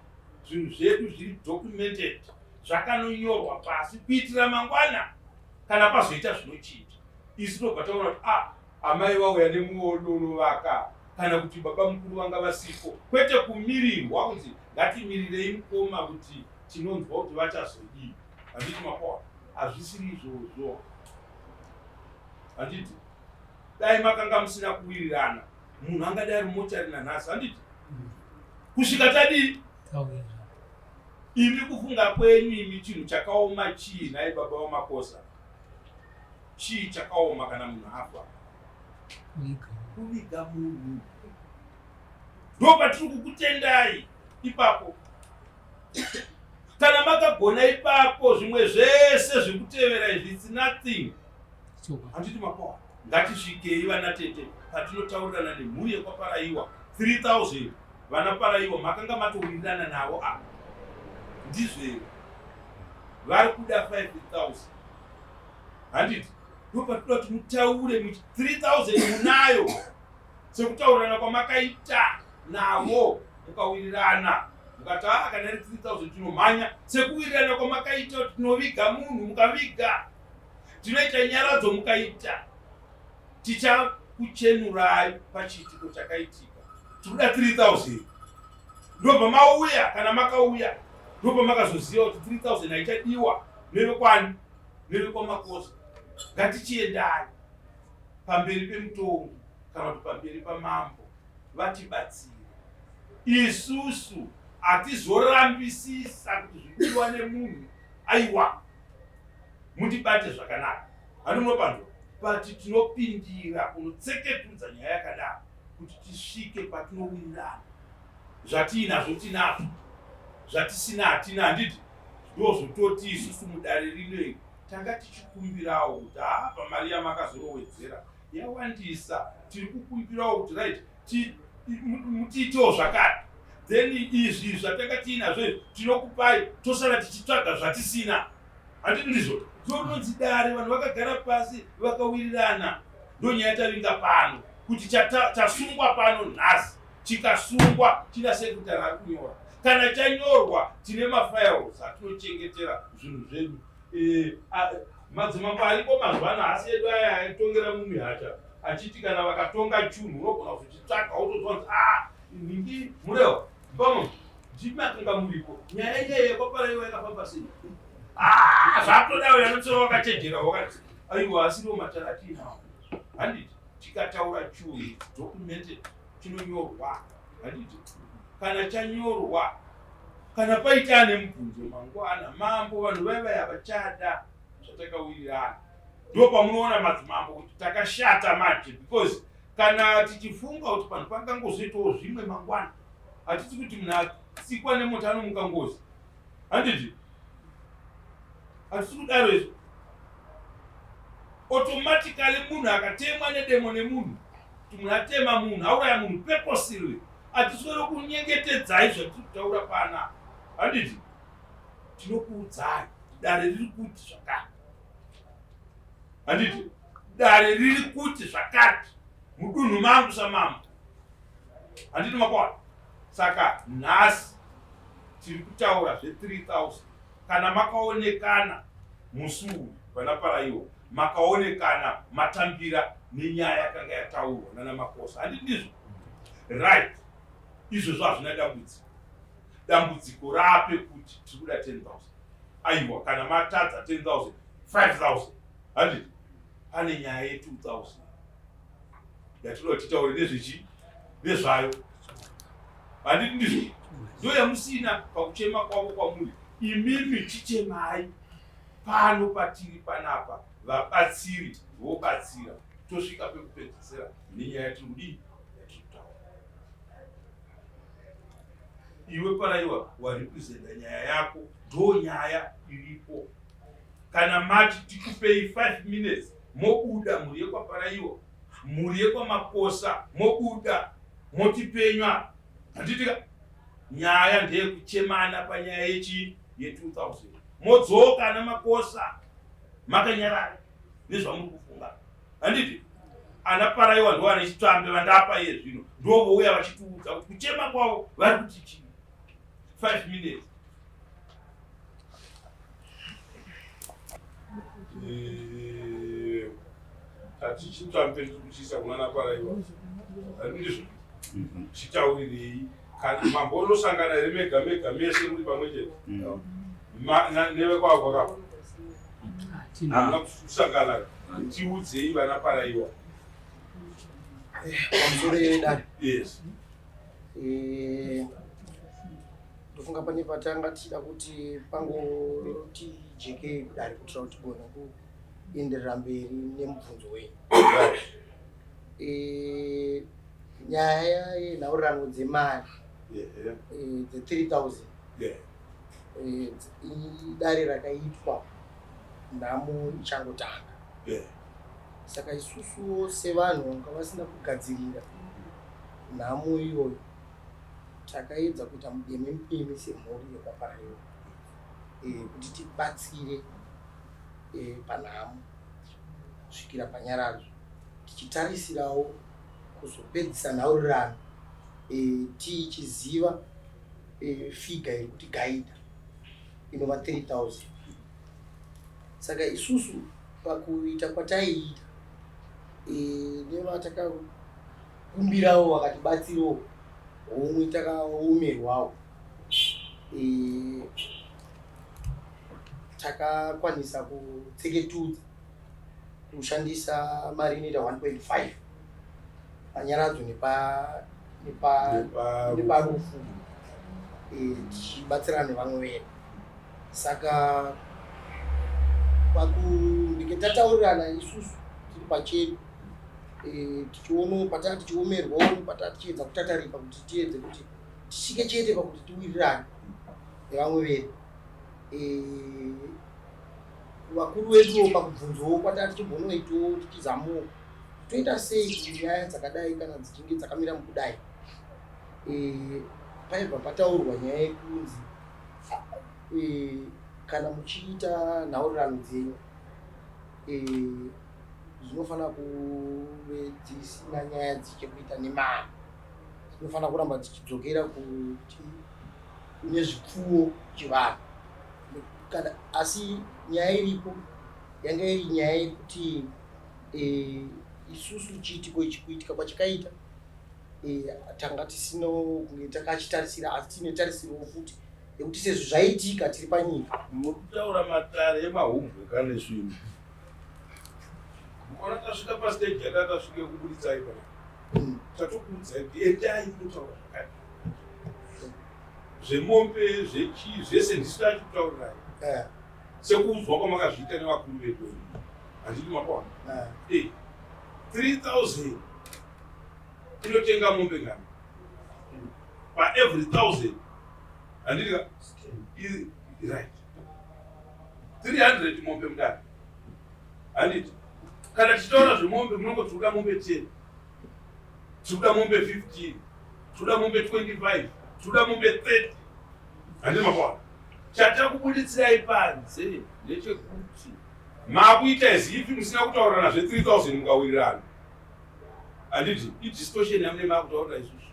zvinhu zvedu zviri documented zvakanonyorwa pasi kuitira mangwana kana pazoita zvinochinja isu tobva taona kuti ah amai vauya nemuono unovaka kana kuti baba mukuru vanga vasipo kwete kumirirwa kunzi ngatimirirei mukoma kuti tinonzwa kuti vachazodii handiti makoa hazvisiri izvozvo handiti dai makanga musina kuwirirana munhu angadai ari mochari nanhasi handiti kusvika tadii imi kufunga kwenyu imi chinhu chakaoma chii nhai baba vamakosa chii chakaoma kana munhu afa kuviga munhu ndo patiri kukutendai ipapo kana makagona ipapo zvimwe zvese zvekutevera izvi its nothing handiti makoa ngatisvikei vana tete patinotaurirana nemhuri yekwaparaiwa 3000 vana paraiwa makanga matowirirana navo apa ndizvo here vari kuda 5000 handiti ndopatinoda kuti mutaure 3000 munayo sekutaurirana kwamakaita navo mukawirirana mukati aa kana iri 3000 tinomhanya sekuwirirana kwamakaita kuti tinoviga munhu mukaviga tinoita nyaradzo mukaita tichakuchenurai pachiitiko chakaitika tikuda 3000 ndobva mauya kana makauya ndobva makazoziva kuti 3000 haichadiwa nevekwani nevekwamakosa ngatichiendai pamberi pemutongi kana kuti pamberi pamambo vatibatsire isusu hatizorambisisa kuti zvikudiwa nemunhu aiwa mutibate zvakanaka handi munopanzwa but tinopindira kunotseketudza nyaya yakadaro kuti tisvike patinowirirana zvatiinazvo tinazvo zvatisina hatina handiti ndozvototi isusu mudare rino iri tanga tichikumbirawo kuti haa pamari yamakazorowedzera yawandisa tiri kukumbirawo kuti right mutiitewo zvakati then izvi zvatanga tiinazvo izvi tinokupai tosara tichitsvaga zvatisina handiti ndizvo ndononzi dare vanhu vakagara pasi vakawirirana ndonyaya tavinga pano kuti chasungwa pano nhasi chikasungwa china sekretary ari kunyora kana chanyorwa tine mafiles atinochengetera zvinhu zvedu. Eh, madzimambo ariko mazuva ano asi edu aya aitongera mumihacha achiti kana vakatonga chunhu unogona kuzochitsvaga wotozwa kuti a ah, nhingi murewa pamwe ndimi makanga muripo nyaya inyaya yekwaparaiwa yakafamba sei ah, zvatoda uyo anotsora wakachenjera wakati aiwa asiriwo matara atiinawo handiti tikataura chunhu documented chinonyorwa handiti kana chanyorwa kana paita ane mubvunzo mangwana mambo vanhu vaya vaya vachada zvatakawirirana ndo pamunoona madzimambo kuti takashata manje because kana tichifunga kuti panhu pangangozoitawo zvimwe mangwana hatisi kuti munhu atsikwa nemota anomuka ngozi handiti hatisi kudaro izvo automatically munhu akatemwa nedemo nemunhu kuti munhu atema munhu auraya munhu purposely hatiswere kunyengetedzai zvatiri kutaura pana handiti tinokuudzai dare riri kuti zvakati handiti dare riri kuti zvakati mudunhu mangu samambo handiti makwana saka nhasi tiri kutaura zve3000 kana makaonekana musi uyu vana paraiwa makaonekana matambira nenyaya yakanga yataurwa nana makosa handiti ndizvo right izvozvo hazvina dambudziko dambudziko rape kuti tiri kuda 10000 aiwa kana matadza 10000 5000 handiti pane nyaya ye2000 yatinoda titaure nezvechi nezvayo handiti ndizvo ndo yamusina pakuchema kwavo kwamuri imimi chichemai pano patiri panapa vabatsiri vobatsira tosvika pekupedzisira nenyaya yatiri kudii yatiri kutaura iwe paraiwa warepresenta nyaya yako ndo nyaya iripo kana mati tikupei 5 minutes mobuda mhuri yekwaparaiwa mhuri yekwamakosa mobuda motipenywa handitika nyaya ndeyekuchemana panyaya yechi ye2000 modzoka namakosa makanyarara nezvamuri kufunga handiti ana paraiwa ndo vane chitsvambe vandapa iye zvino ndo vouya vachitiudza kuti kuchema kwavo vari kuti chii 5 minutes eh, tati chitsvambe kuchiisa kunana paraiwa handizvo mhm. chitaurirei kana mambo unosangana here mega mega mese muri pamwe chete mm. nevekwavo kwakapa hamuna kusangana tiudzei vana paraiwa pamusoro yedare yes eh, ndofunga pane patanga tichida kuti pangoti jekei kudare kuitira kuti tigone kuenderera mberi nemubvunzo wenyu eh, nyaya yenhaurirano dzemari eh, dze 3000 eh, idare rakaitwa nhamo ichangotanga saka isusuwo sevanhu vanga vasina kugadzirira nhamo iyoyo takaedza kuita mudeme mudeme semhuri yekwaparaiwa kuti tibatsire panhamo kusvikira panyaradzo tichitarisirawo kuzopedzisa nhaurirano e, tichiziva e, figa iri kuti gaidha inova 3000 saka isusu pakuita kwataiita e, nevatakakumbirawo vakatibatsirawo homwe takaomerwawo e, takakwanisa kutseketudza kushandisa mari inoita 1.5 panyaradzo neparufu e, tichibatsirana nevamwe vedu saka pakundike tataurirana isusu tiri pachedu e, tichiono pataa tichiomerwawo pataa tichiedza kutatarika kuti tiedze kuti tisvike chete pakuti tiwirirane nevamwe vedu e, vakuru veduwo pakubvunzawo kwatanga tichimbonoitawo tichizamuwo toita sei kuti nyaya dzakadai kana dzichinge dzakamira mukudai e, paibva pataurwa nyaya yekunzi e, kana muchiita nhaurirano dzenyu e, zvinofanira kuve dzisina nyaya dzichekuita nemari dzinofanira kuramba dzichidzokera kuti kune zvipfuwo chivanhu. Kana asi nyaya iripo yanga iri nyaya yekuti e, isusu chiitiko ichi kuitika kwachakaita e, tanga tisino kunge takachitarisira asi tine tarisirowo futi yekuti sezvo zvaitika tiri panyika. Muri kutaura matare emahumbwe kane zvinhu. Mukaona tasvika pastage yatanga tasvika yekuburitsai pana. Tatokuudzai kuti endai munotaura zvakati. Zvemombe, zvechii, zvese ndisu tachikutaurirai. Eh. Sekuudzwa kwamakazviita nevakuru vedu. Handiti makaona? Eh. Eh. 3000 inotenga mombe ngani? Pa every 1000. Handiti ka? Right. 300 mombe mudare. Handiti? Kana tichitaura zvemombe munongoti tikuda mombe 10. Tikuda mombe 15. Tikuda mombe 25. Tikuda mombe 30. Handiti makaona? Chatakubuditsirai panze ndechekuti makuita as if musina kutaurirana zve 3000 mukawirirana. Handiti? Idistortion yamune makutaurira isusu.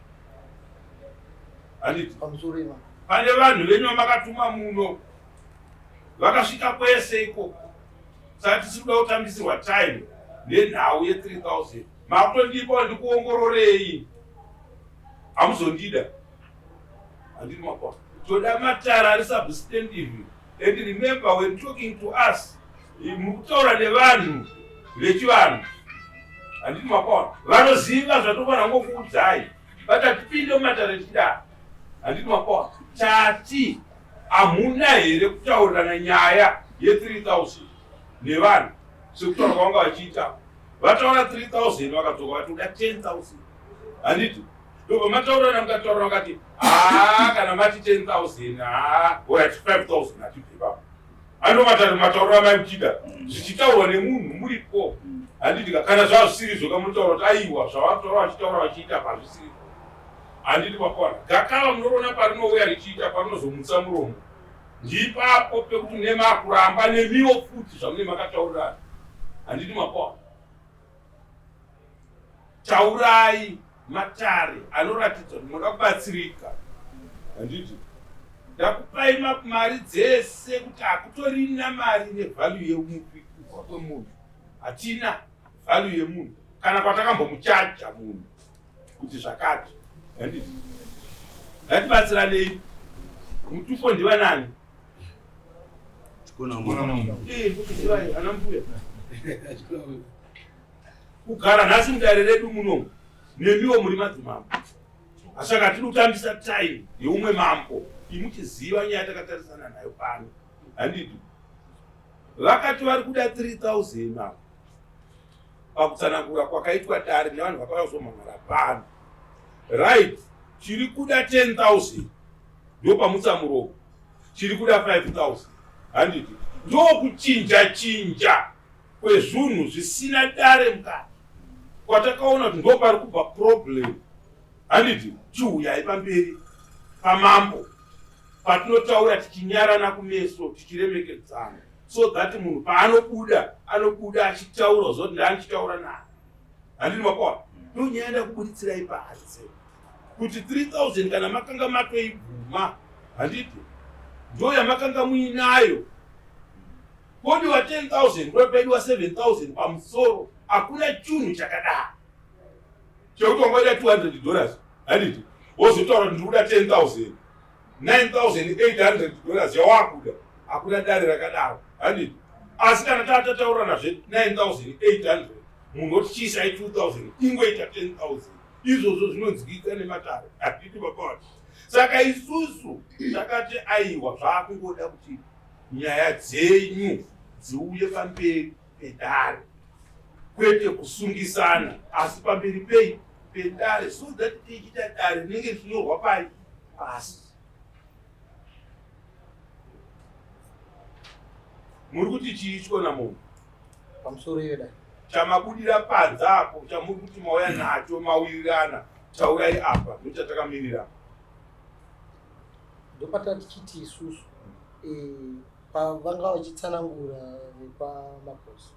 Handiti? Pamusoro ima. Pane vanhu venyu vamakatuma muno vakasvika kwese ikoko, saka tisiri kuda kutambisirwa time nenhau ye3000. Makutondipa ndikuongororei, hamuzondida. Handiti makwa? Toda matara ari substantive. And remember, when talking to us, muri kutaura nevanhu vechivanhu. Handiti makwa? Vanoziva zvatofana ngokuudzai, but hatipinde mumatare tichidaro. Handiti makwa? Tati hamuna here kutaurirana nyaya ye3000 nevanhu sekutaura kwavanga vachiita? Vataura 3000, vakadzoka vatoda 10,000. Handiti? Ndobva mataurirana, mukataurira vakati haa, kana mati 10,000, haa, alright, 5000, hatibve ipapo. Ando mataurira mai muchida zvichitaurwa nemunhu muripo. Handiti? Kana zvazvisirizvo kamunotaura kuti aiwa, zvavataura vachitaura vachiita pazvisiripo. Handiti makwana? Gakava munoriona parinouya richiita, parinozomutsa muromo ndipapo pekuti mune makuramba nemiwo futi zvamune makataurirana. Handiti makwana? Taurai matare anoratidza kuti munoda kubatsirika. Handiti ndakupai mari dzese kuti hakutorina mari nevalue yemufi kubva kwemunhu, hatina value yemunhu kana kwatakambomuchaja munhu kuti zvakati. Handiti ngatibatsiranei. Mutupo ndivanani? Kukuzirai ana mbuya kugara nhasi mudare redu munomu, nemiwo muri madzimambo. Saka hatidi kutambisa time yeumwe mambo imuchiziva nyaya takatarisana nayo pano. Handiti vakati vari kuda 3000 avo pakutsanangura kwakaitwa dare nevanhu vakauya kuzomhan'ara pano? Right, chiri kuda 10,000 ndopamutsa muromo, chiri kuda 5000. Handiti ndokuchinja chinja kwezvinhu zvisina dare mukati kwatakaona kuti ndo pari kubva problem? Handiti chiuyai pamberi pamambo patinotaura tichinyarana kumeso, tichiremekedzana, so that munhu paanobuda anobuda achitaura zoti ndaanichitaura naye. Handiti mapaona? Ndonyaya ndakubuditsirai panze kuti 3000 kana makanga matoibvuma, handiti ndo yamakanga muinayo, kodiwa 10,000, kuropediwa 7000 pamusoro. Hakuna chunhu chakadaro chekuti wangoida $200, handiti, wozotaura kuti ndiri kuda 10,000, $9800 yawakuda. Hakuna dare rakadaro, handiti? Asi kana tatataurana zve 9800, munhu oti chiisai 2000 ingoita 10,000, izvozvo zvinonzwika nematare. Handiti baba? Saka isusu takati aiwa, zvaakungoda kuti nyaya dzenyu dziuye pamberi pedare, kwete kusungisana, asi pamberi pei? Pedare, so that tichiita dare rinenge richinyorwa pai pasi. Muri kuti chiitwa namunhu? Pamusoro iyo dai. Chamabudira panze apo, chamuri kuti mauya nacho, mawirirana, taurai apa, ndochatakamirira. Ndopata tichiti isusu pavanga vachitsanangura vekwamakosi,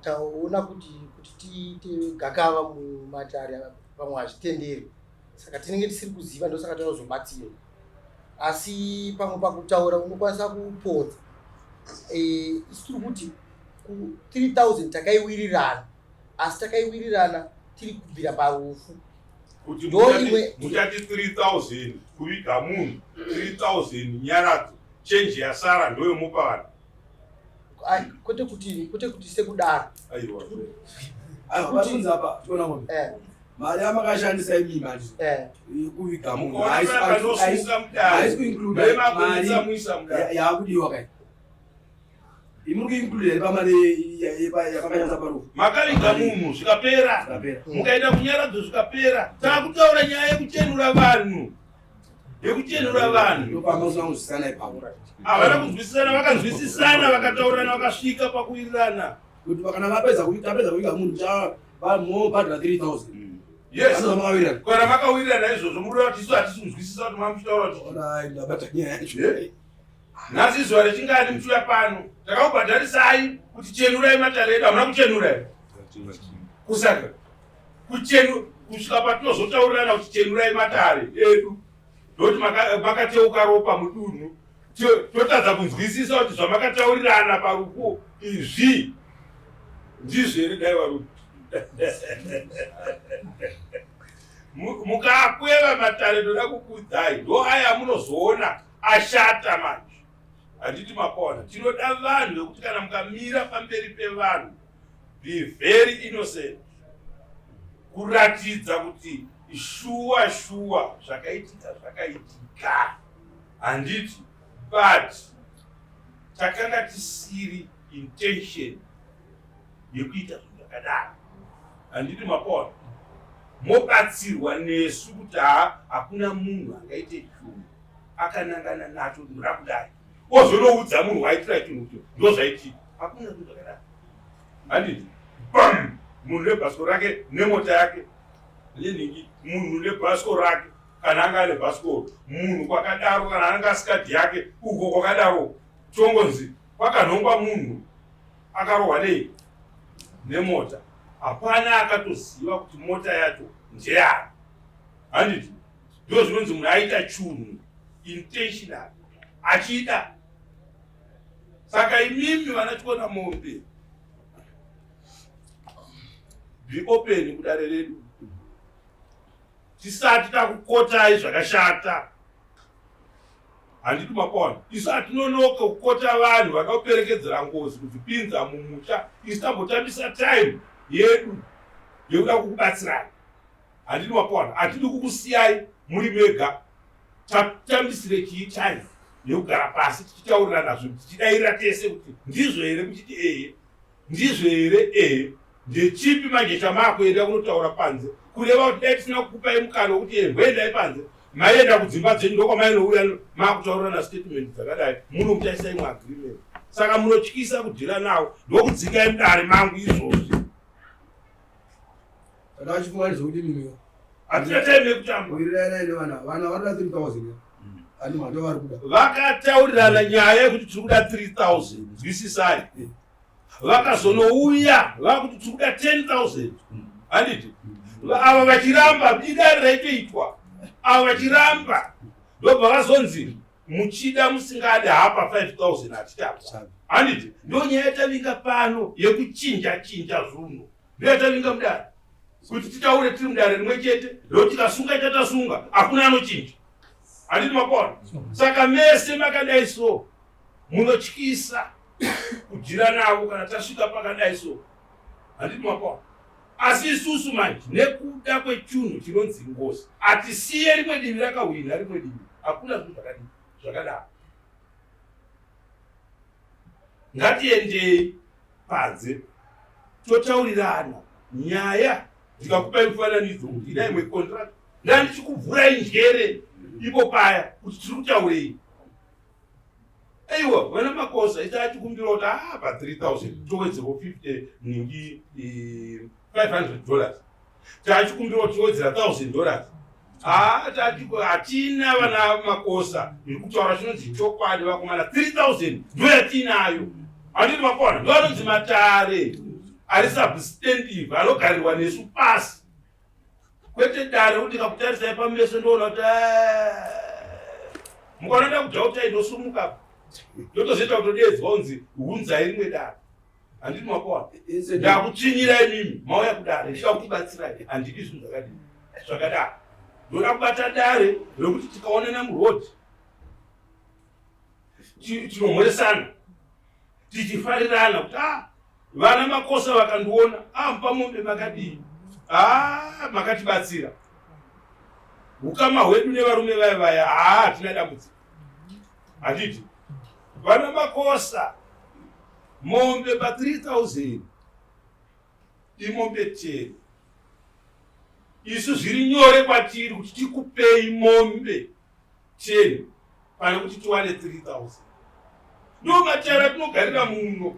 taona kuti tiite gakava mumatare pamwe hazvitenderi, saka tinenge tisiri kuziva, ndosaka tauzobatsirwa. Asi pamwe pakutaura unokwanisa kupodza. Eh, isu tiri kuti ku 3000 takaiwirirana, asi takaiwirirana tiri kubvira parufu. Kuti Ndo imwe- muchati 3000 kuviga munhu, 3000 nyaradzo, chenji yasara ndoyomupa vanhu. Ai, kwete kuti sekudaro. Aiwa. Aiwa, vasunza apa tiona ngombe. Mari yamakashandisa imi mari yekuviga munhu Mukaona panosunga mudare, haisi kuincluda mari nemakunitsa mudare. Yakudiwa kai imuri kuincluda here pamari yamakashandisa parufu? Makaviga munhu zvikapera, Zvikapera. Mukaenda kunyaradzo zvikapera. Taakutaura nyaya yekuchenura vanhu, yekuchenura vanhu. Ndopamusina kunzwisisana ipapo. Havana kunzwisisana, vakanzwisisana, vakataurirana, vakasvika pakuwirirana. Kuti kana vapedza tapedza kuviga munhu, mobhadhara 3000. Yes. Anozamakawirana. Kana makawirirana izvozvo, muri kuti isu hatisi kunzwisisa kuti mamuchitaura kuti Alright, ndabata nyaya yacho. Eh? Nhasi zuva rechingani muchiuya pano? Takakubhadharisai kuti chenurai matare edu, hamuna kuchenura here? Kusaka kuchenu kusvika patinozotaurirana kuti chenurai matare edu, ndokuti makateuka ropa mudunhu. Totadza kunzwisisa kuti zvamakataurirana parufu izvi ndizvo here? Dai varume mukakweva matare, ndoda kukudzai, ndo aya munozoona ashata manje, handiti makaona? Tinoda vanhu vekuti kana mukamira pamberi pevanhu, be very innocent, kuratidza kuti shuwa shuwa zvakaitika zvakaitika, handiti? But takanga tisiri intention yekuita zvinhu zvakadaro, handiti makaona? Mobatsirwa nesu kuti ha, hakuna munhu angaite chinhu akanangana nacho, ndoda kudai, ozonoudza munhu waitira chinhu kuti ndo zvaitika. Hakuna zvinhu zvakadaro, handiti? Bam, munhu nebhasikoro rake nemota yake nenhingi, munhu nebhasikoro rake kana anga ane bhasikoro, munhu kwakadaro kana anga asikadhi yake uko kwakadaro, tongonzi kwakanhongwa munhu akarohwa nei nemota. Hapana akatoziva kuti mota yacho ndeyani, handiti? Ndo zvinonzi munhu aita chunhu intentional achida. Saka imimi vana Chiona Mombe, be open kudare redu tisati takukotai zvakashata, handiti makaona? Isu hatinonoke kukota vanhu vakakuperekedzera ngozi kudzipinza mumusha. Isu tambotambisa time yedu yekuda kukubatsirai, handiti makaona? Hatidi kukusiyai muri mega. Tatambisire chii time yekugara pasi tichitaurirana zvinhu, tichidairira tese kuti ndizvo here, muchiti ehe, ndizvo here, ehe. Ndechipi manje chamakuenda kunotaura panze? Kureva kuti dai tisina kukupai mukana wekuti emboendai panze, maienda kudzimba dzenyu, ndokwamainouya makutaurirana statement dzakadai muno muchaisa imwe agreement. Saka munotyisa kudhira nawo, ndokudzikai mudare mangu izvozvi. Kana achifunga nezvekuti mimiwa Hatina time yekutamba. Wiriranai nevana, vana vari kuda 3000, ani mhando vari kuda. Vakataurirana nyaya yekuti tiri kuda 3000, nzwisisai. Vakazonouya vakuti tiri kuda 10,000, handiti? Ava vachiramba, idare raitoitwa, ava vachiramba, ndobva vazonzi muchida musingade, hapa 5000 hatichapa, handiti? Ndo nyaya yatavinga pano yekuchinja chinja zvinhu, ndo yatavinga mudare kuti titaure tiri mudare rimwe chete, ndo tikasunga chatasunga, hakuna anochinja, handiti makaona? Saka mese makadai so munotyisa kudhira navo kana tasvika pakadai so, handiti makaona? Asi isusu manje nekuda kwechunhu chinonzi ngozi, hatisiye rimwe divi rakahwina rimwe divi. Hakuna zvinhu zvakadii zvakadaro. Ngatiendei panze totaurirana nyaya. Ndikakupai mufananidzo kuti ina imwe contract, ndandichikuvhurai njere ipo paya kuti tiri kutaurei. Aiwa, vana Makosa, ita achikumbira kuti a pa 3000 towedzerwa 50 ningi, $500, taachikumbira kuti towedzera $1000. Hatina, vana Makosa, ndiri kutaura chinonzi chokwadi. Vakomana, 3000 ndo yatinayo, handiti makona? Ndo anonzi matare ari substantive, anogarirwa nesu pasi, kwete dare kuti ndikakutarisai pameso ndoona kuti, "Ah, Mukaona ndakudhautai ndosumuka ndotozoita kutodeedzwa unzi hunzai rimwe dare. Handiti makoa ndakutsvinyira imimi mauya kudare ndichida kukubatsirai handidi zvinhu zvakadii zvakadaro. Ndoda kubata dare rekuti tikaonana muroad tinomhoresana tichifarirana kuti ah vana makosa vakandiona ah mupamombe makadii ah makatibatsira ukama hwedu nevarume vaya vaya haa hatina dambudziko handiti vana makosa mombe pa 3000 imombe 10 isu zviri nyore kwatiri kuti tikupei mombe 10 pane kuti tiwane 3000 ndo matara tinogarira muno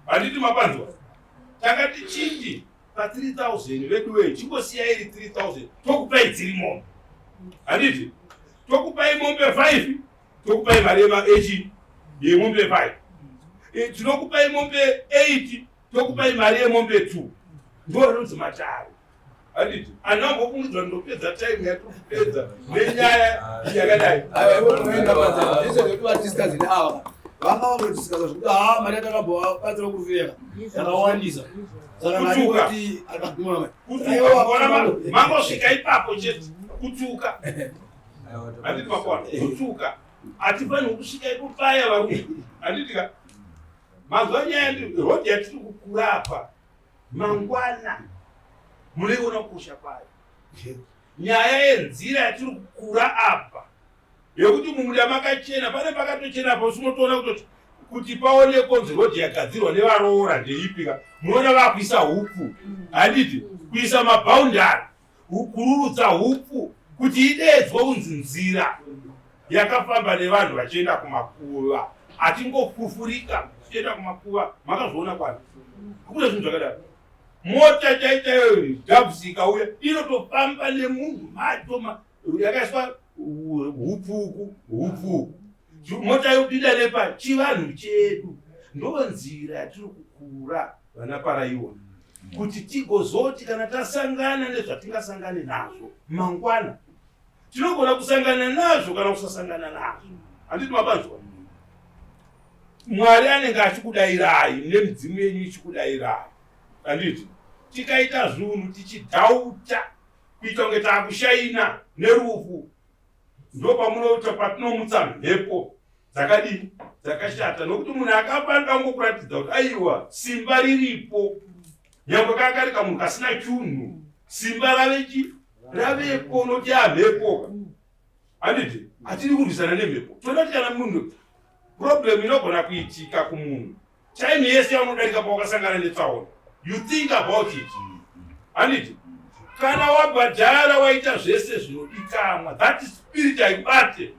handiti mapanzwa tanga tichinji pa 3000 veduwee chingosiya iri 3000 tokupai dziri mombe handiti tokupai mombe 5 tokupai mari yechi yemombe 5 e, tinokupai mombe 8 tokupai mari yemombe 2 ndo rinonzi matare handiti anambofungidzwa ndopedza time yatokupedza nenyaya yakadai vanga vangodiskaza zvekuti haa mari yatakambovabatsira kuvheka yakawandisa saka mangosvika ipapo chete kutuka handiti makona kutuka hatifanirwi kusvika ipo paya varume handiti ka manzwa nyaya rodhi yatiri kukura apa mangwana munoiona kukosha kwayo nyaya yenzira yatiri kukura apa yekuti mumunda makachena pane pakatochena apa usinotoona kutoti kuti paonekwa kunzi rodhi yagadzirwa nevaroora ndeipika munoona vakuisa hupfu handiti kuisa mabhaundari kururutsa hupfu kuti ideedzwe kunzi nzira yakafamba nevanhu vachienda kumakuva hatingofufurika tichienda kumakuva makazviona kwani hakuna zvinhu zvakadaro mota chaichaiyo gabs ikauya inotofamba nemunhu macho yakaiswa hupfuku hupfuku mota yopinda nepa chivanhu chedu ndo nzira yatiri kukura vana paraiwa kuti tigozoti kana tasangana nezvatingasangane nazvo mangwana tinogona kusangana nazvo kana kusasangana nazvo handiti mapanzwa mwari anenge achikudairai nemidzimu yenyu ichikudairai handiti tikaita zvinhu tichidhauta kuita kunge taakushaina nerufu ndopamunoita patinomutsa mhepo dzakadii dzakashata nokuti munhu akafa anoda kungokuratidza kuti aiwa simba riripo nyangwe kanga kari kamunhu kasina chunhu simba ravechi ravepo noti amhepo handiti hatiri kurwisana nemhepo toda kuti kana munhu problem inogona kuitika kumunhu time yese yaunodarika pawakasangana netsaona you think about it handiti kana wabhadhara waita zvese zvinodikamwa that spirit haibate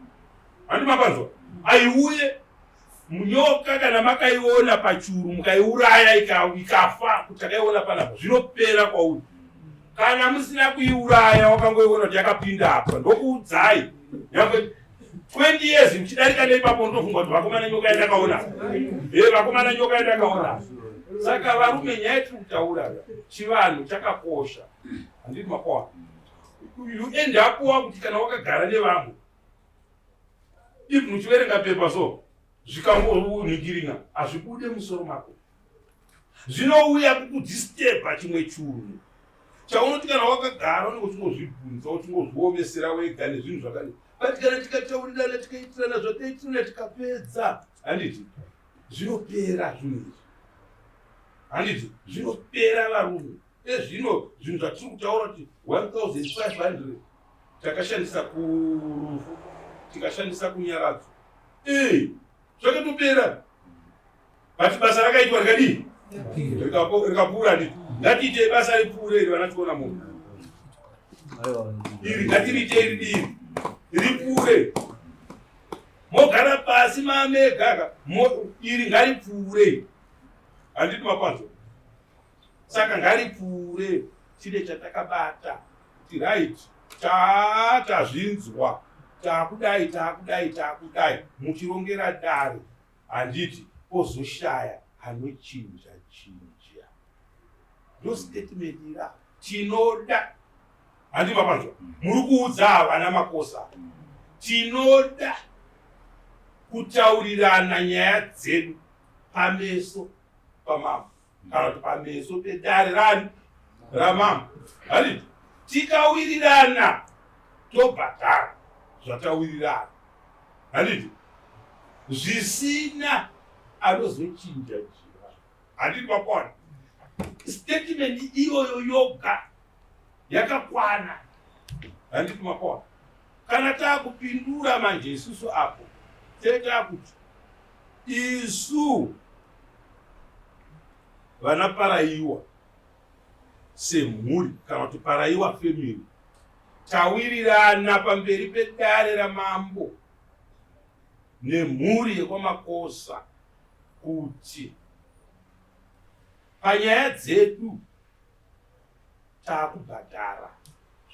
handi mapanzwa aiuye nyoka kana makaiona pachuru mukaiuraya ikafa kuti takaiona panapa zvinopera kwauri kana musina kuiuraya wakangoiona kuti yakapinda apa ndokuudzai nyangwe 20 years muchidarika neipapo unotofunga kuti vakomana nyoka yandakaona e vakomana nyoka yandakaona saka varume nyaya yetiri kutaura chivanhu chakakosha handiti makoa you end up wakuti kana wakagara nevamwe even uchiverenga pepa so zvikangonhingiringa hazvibude musoro mako zvinouya kukudisturba chimwe chunhu chaunoti kana wakagara unenge uchingozvibvunza uchingozviomesera wega nezvinhu zvakadii but kana tikataurirana tikaitirana zvataitirana tikapedza handiti zvinopera zvinhu izvi handiti zvinopera varume ezvino zvinhu zvatiri kutaura kuti 1500 takashandisa kurufu tikashandisa kunyaradzo ee zvakatopera but basa rakaitwa rikadii rikapfuura nditi ngatiitei basa ripfuure iri vana tiona munhu iri ngatiriitei ridii ripfuure mogara pasi mamegaka iri ngaripfuure handiti mapanzo saka ngaripfuure chine chatakabata kuti right tazvinzwa takudai takudai takudai muchirongera dare handiti pozoshaya anochinja chinja ndo statement ira tinoda handi mapanzwa muri kuudza havana makosa tinoda Kutaurirana nyaya dzedu pameso pamambo kana kuti pameso pedare rani ramambo, handiti? Tikawirirana tobhadhara zvatawirirana, handiti? Zvisina anozochinja jira, handiti? Makona statement iyoyo yoga yakakwana, handiti? Makona kana taakupindura manje isusu apo tee taakuti isu vana Paraiwa semhuri kana kuti Paraiwa family tawirirana pamberi pedare ramambo nemhuri yekwaMakosa kuti panyaya dzedu taakubhadhara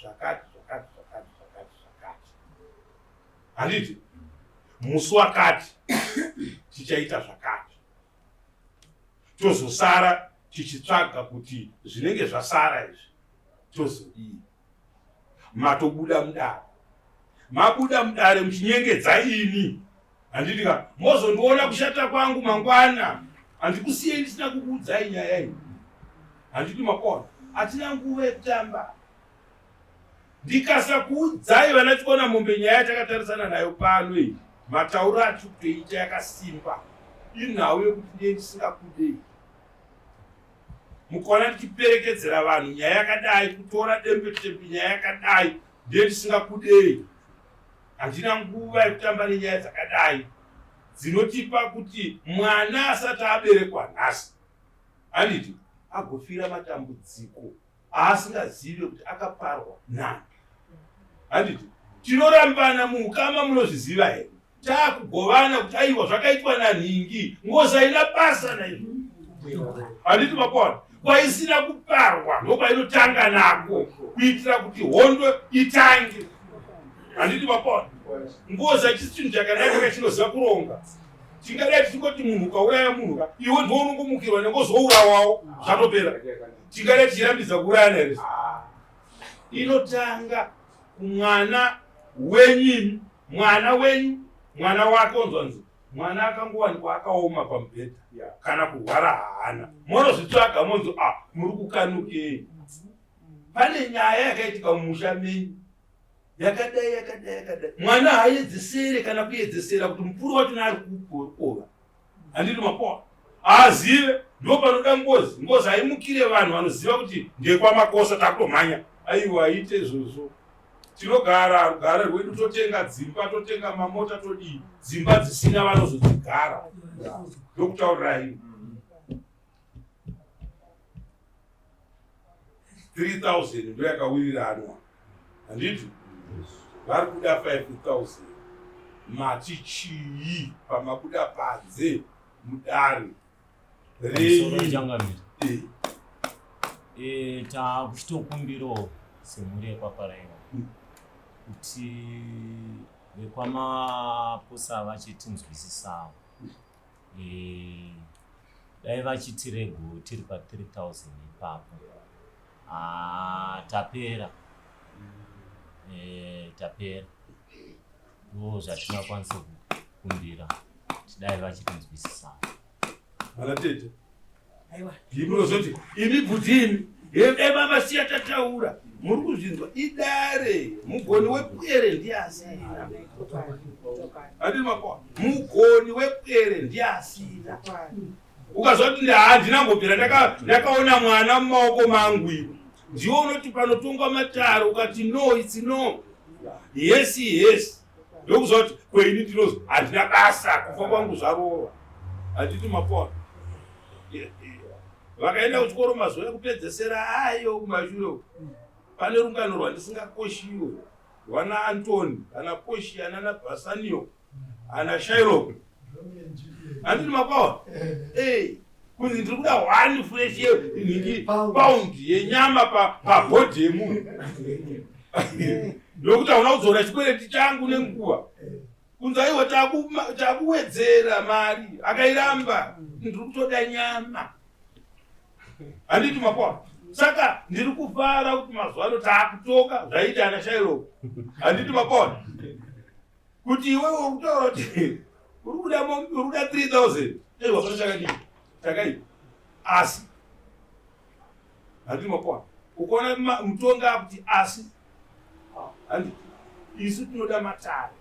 zvakati zvakati zvakati zvakati zvakati, handiti? Musi wakati tichaita zvakati, tozosara tichitsvaga kuti zvinenge zvasara izvi tozodii. Matobuda mudare, mabuda mudare muchinyengedza ini, handiti ka? Mozondiona kushata kwangu mangwana. Handikusiyei ndisina kukuudzai nyaya iyi, handiti? Makona hatina nguva yekutamba. Ndikasakuudzai vana Chikona Mombe nyaya yatakatarisana nayo pano iyi, matauro atiri kutoita yakasimba, inhau yekuti ndiye ndisingakudei. Mukaona ndichiperekedzera vanhu nyaya yakadai, kutora dembe tembe nyaya yakadai, ndiye ndisingakudei. Handina nguva yekutamba nenyaya dzakadai dzinotipa kuti mwana asati aberekwa nhasi, handiti, agofira matambudziko aasingazive kuti akaparwa nani, handiti? Tinorambana muukama, munozviziva here? Taakugovana kuti aiwa zvakaitwa nanhingi, ngozi haina basa naizvo, handiti? Makona kwaisina kuparwa ndokwainotanga nako kuitira kuti hondo itange, handiti? Makona ngozi hachisi chinhu chakanaka, chinoziva kuronga. Tingadai tichingoti munhu ukauraya munhu ka, iwe ndiwo unongomukirwa nengozi wourawawo, zvatopera. Tingadai tichirambidza kuurayana here? Inotanga kumwana wenyu, mwana wenyu, mwana wake onzwanzi mwana akangowanikwa akaoma pamubhedha kana kurwara haana, monozvitsvaga monzi a muri kukanukei, pane nyaya yakaitika mumusha menyu yakadai yakadai yakadai. Mwana haayedzesere kana kuyedzesera kuti mupuri wachona ari kukova, handiti? Mapoa haazive. Ndo panoda ngozi. Ngozi haimukire vanhu vanoziva kuti ndekwaMakosa takutomhanya. Aiwa, aite izvozvo. Tinogara rugare rwedu, totenga dzimba, totenga mamota, todii, dzimba dzisina vanozodzigara. Ndokutaurirai, 3000 ndo yakawiriranwa, handiti? Vari kuda 5000. Mati chii pamabuda panze mudare renyu? Changamire, takuchitokumbirawo semhuri yekwaParaiwa kuti vekwaMaposa vachitinzwisisawo, dai vachitirego tiri pa 3000 ipapo. Ah, tapera, tapera. Ndo zvatingakwanisa kukumbira kuti dai vachitinzwisisawo. Vana tete, munozoti imi bvudzi imi dai vavasiya tataura. Muri kuzvinzwa, idare. Mugoni wepwere ndiye asina, handiti? Makoa mugoni wepwere ndiye asina. Ukazwa kuti handina mbobvira ndakaona mwana mumaoko mangu, iwe ndiwo unoti panotongwa mataro ukati no, it's no, yes, yes. Ndokuzwa kuti kweini ndinozi handina basa, kufa kwangu zvarova, handiti? Mapona vakaenda kuchikoro mazuva ekupedzesera ayo kumashure uko, pane rungano rwandisingakoshiwe rwana Antony, ana Poshia, nana Bassanio, ana Shylock, handiti? Makwawa kunzi ndiri kuda one fresh nhingi pound yenyama pabhodhi yemunhu nokuti hauna kudzora chikwereti changu nenguva. Kunzi aiwa, takuwedzera mari, akairamba, ndiri kutoda nyama, handiti? Makwawa saka ndiri kufara kuti mazuva ano taakutoka zvaita ana Shylock, handiti? Makwawa kuti iwewe uri kutaura kuti Uri kuda uri kuda 3000. Aiwa pana chakadii? Chakaipa. Asi handiti mapoa. Ukaona mutongi akuti asi handiti isu tinoda matare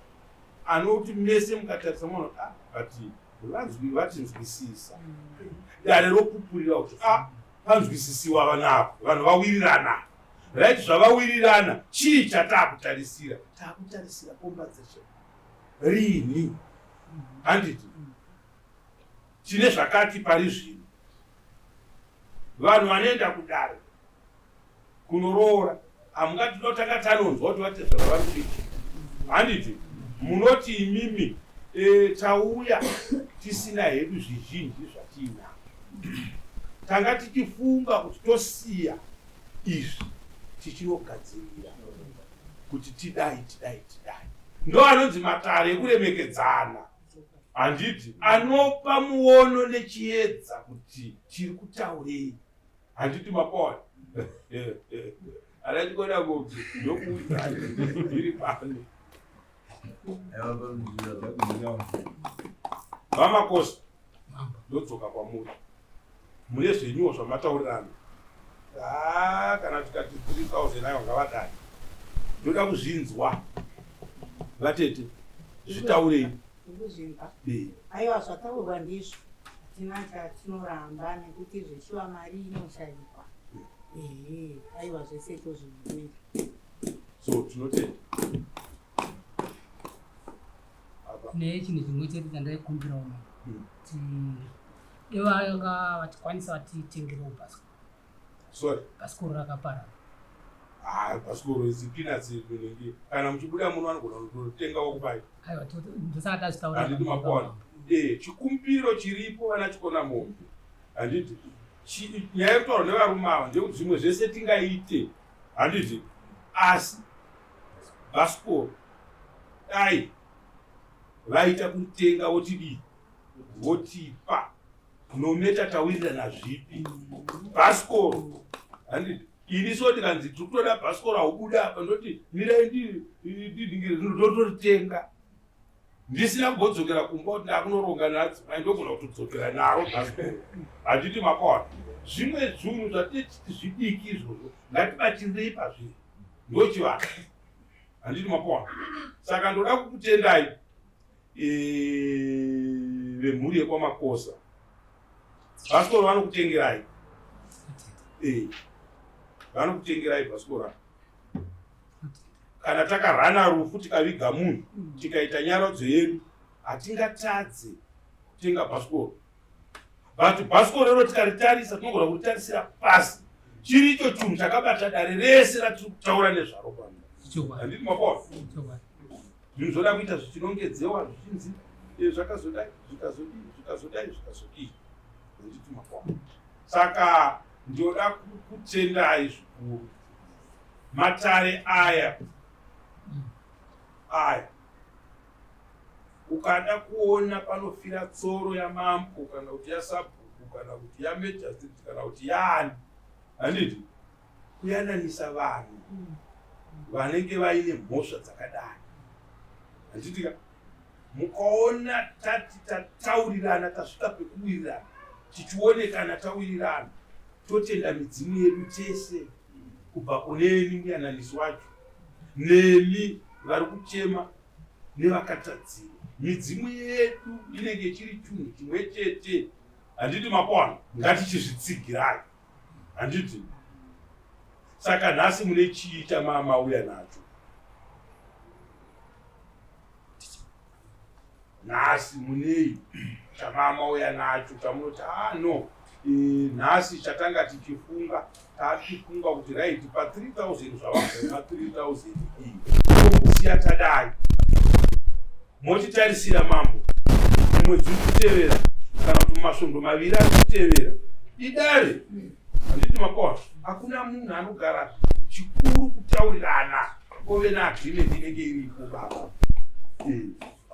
anoti mese mukatarisa muona kuti ah but vanzwi vatinzwisisa. Dare ropupurira kuti ah panzwisisiwa vanhu ava vanhu vawirirana. Right zvavawirirana chii chatakutarisira? Takutarisira compensation. Rini? Handiti tine zvakati pari zvino vanhu vanoenda kudare kunoroora hamungati tinotanga tanonzwa kuti vatezvara vari kudii handiti munoti imimi e, tauya tisina hedu zvizhinji zvatiinazvo tanga tichifunga kuti tosiya izvi tichinogadzirira kuti tidai tidai tidai ndo anonzi matare ekuremekedzana handiti anopa muono nechiedza kuti tiri kutaurei handiti mapona anachikona mombe ndokuudzai iri pano vamakosa ndodzoka kwamuri mune zvenyuwo zvamataurirana ah, kana tikati 3000 ayo ngavadai ndoda kuzvinzwa vatete zvitaurei aiwa zvataurwa ndizvo hatina chatinoramba nekuti zveshuwa mari inoshaikwa ehe aiwa zvese tozvibvumira so tinotenda ne chinhu chimwe chete chandaikumbirawo ma kuti devanga vachikwanisa vatitengerewo bhasikoro sorry bhasikoro rakaparara ah bhasikoro idzi peanuts inenge kana muchibuda muno vanogona kutotenga wokupai aiwa ndosaka tazvitaura handiti makona eh chikumbiro chiripo vana chikona mombe handiti nyaya yekutaura nevarume ava ndeyekuti zvimwe zvese tingaite handiti asi bhasikoro dai vaita kutenga votidii votipa nometa tawirirana zvipi bhasikoro handiti ini so ndikanzi tiri kutoda bhasikoro haubuda apa ndoti mirai ndidingire ndotoritenga ndisina kumbodzokera kumba kuti ndakunoronga nadzimai ndogona kutodzokera naro bhasikoro handiti makaona zvimwe zvinhu zvatechiti zvidiki izvozvo ngatibatirei pazviri ndochivaka handiti makaona saka ndoda kukutendai e, vemhuri yekwamakosa bhasikoro vanokutengerai e, vanokutengerai bhasikoro kana takarana rufu tikaviga munhu tikaita nyaradzo yedu hatingatadze kutenga bhasikoro but bhasikoro iro tikaritarisa tinogona kuritarisira pasi chiri icho chinhu chakabata dare rese ratiri kutaura nezvaro pano handiti mapawa zvinhu zvoda kuita zvichinongedzewa zvichinzi eh, zvakazodai zvikazodii zvikazodai zvikazodii handiti mapawa saka ndinoda kukutendai zvikuru matare aya aya ukada kuona panofira tsoro yamambo kana kuti yasabhuku kana kuti yamagistrate kana kuti yaani handiti kuyananisa vanhu vanenge vaine mhosva dzakadai handitika mukaona tati tataurirana tasvika pekuwirirana tichionekana tawirirana totenda midzimu yedu tese kubva kuneni muyananisi wacho nemi vari kuchema nevakatadzirwa midzimu yedu inenge ichiri chunhu chimwe chete handiti makona ngatichizvitsigirai handiti saka nhasi mune chii chamamauya nacho nhasi munei chamamauya nacho chamunoti ah no e, nhasi chatanga tichifunga tatifunga kuti right pa 3000 zvavabva 3000 iyi tombosiya tadai mochitarisira mambo mumwedzi uri kutevera kana kuti mumasvondo maviri ari kutevera idare handiti makona hakuna munhu anogara chikuru kutaurirana kove neagreement inenge iripo baba eh.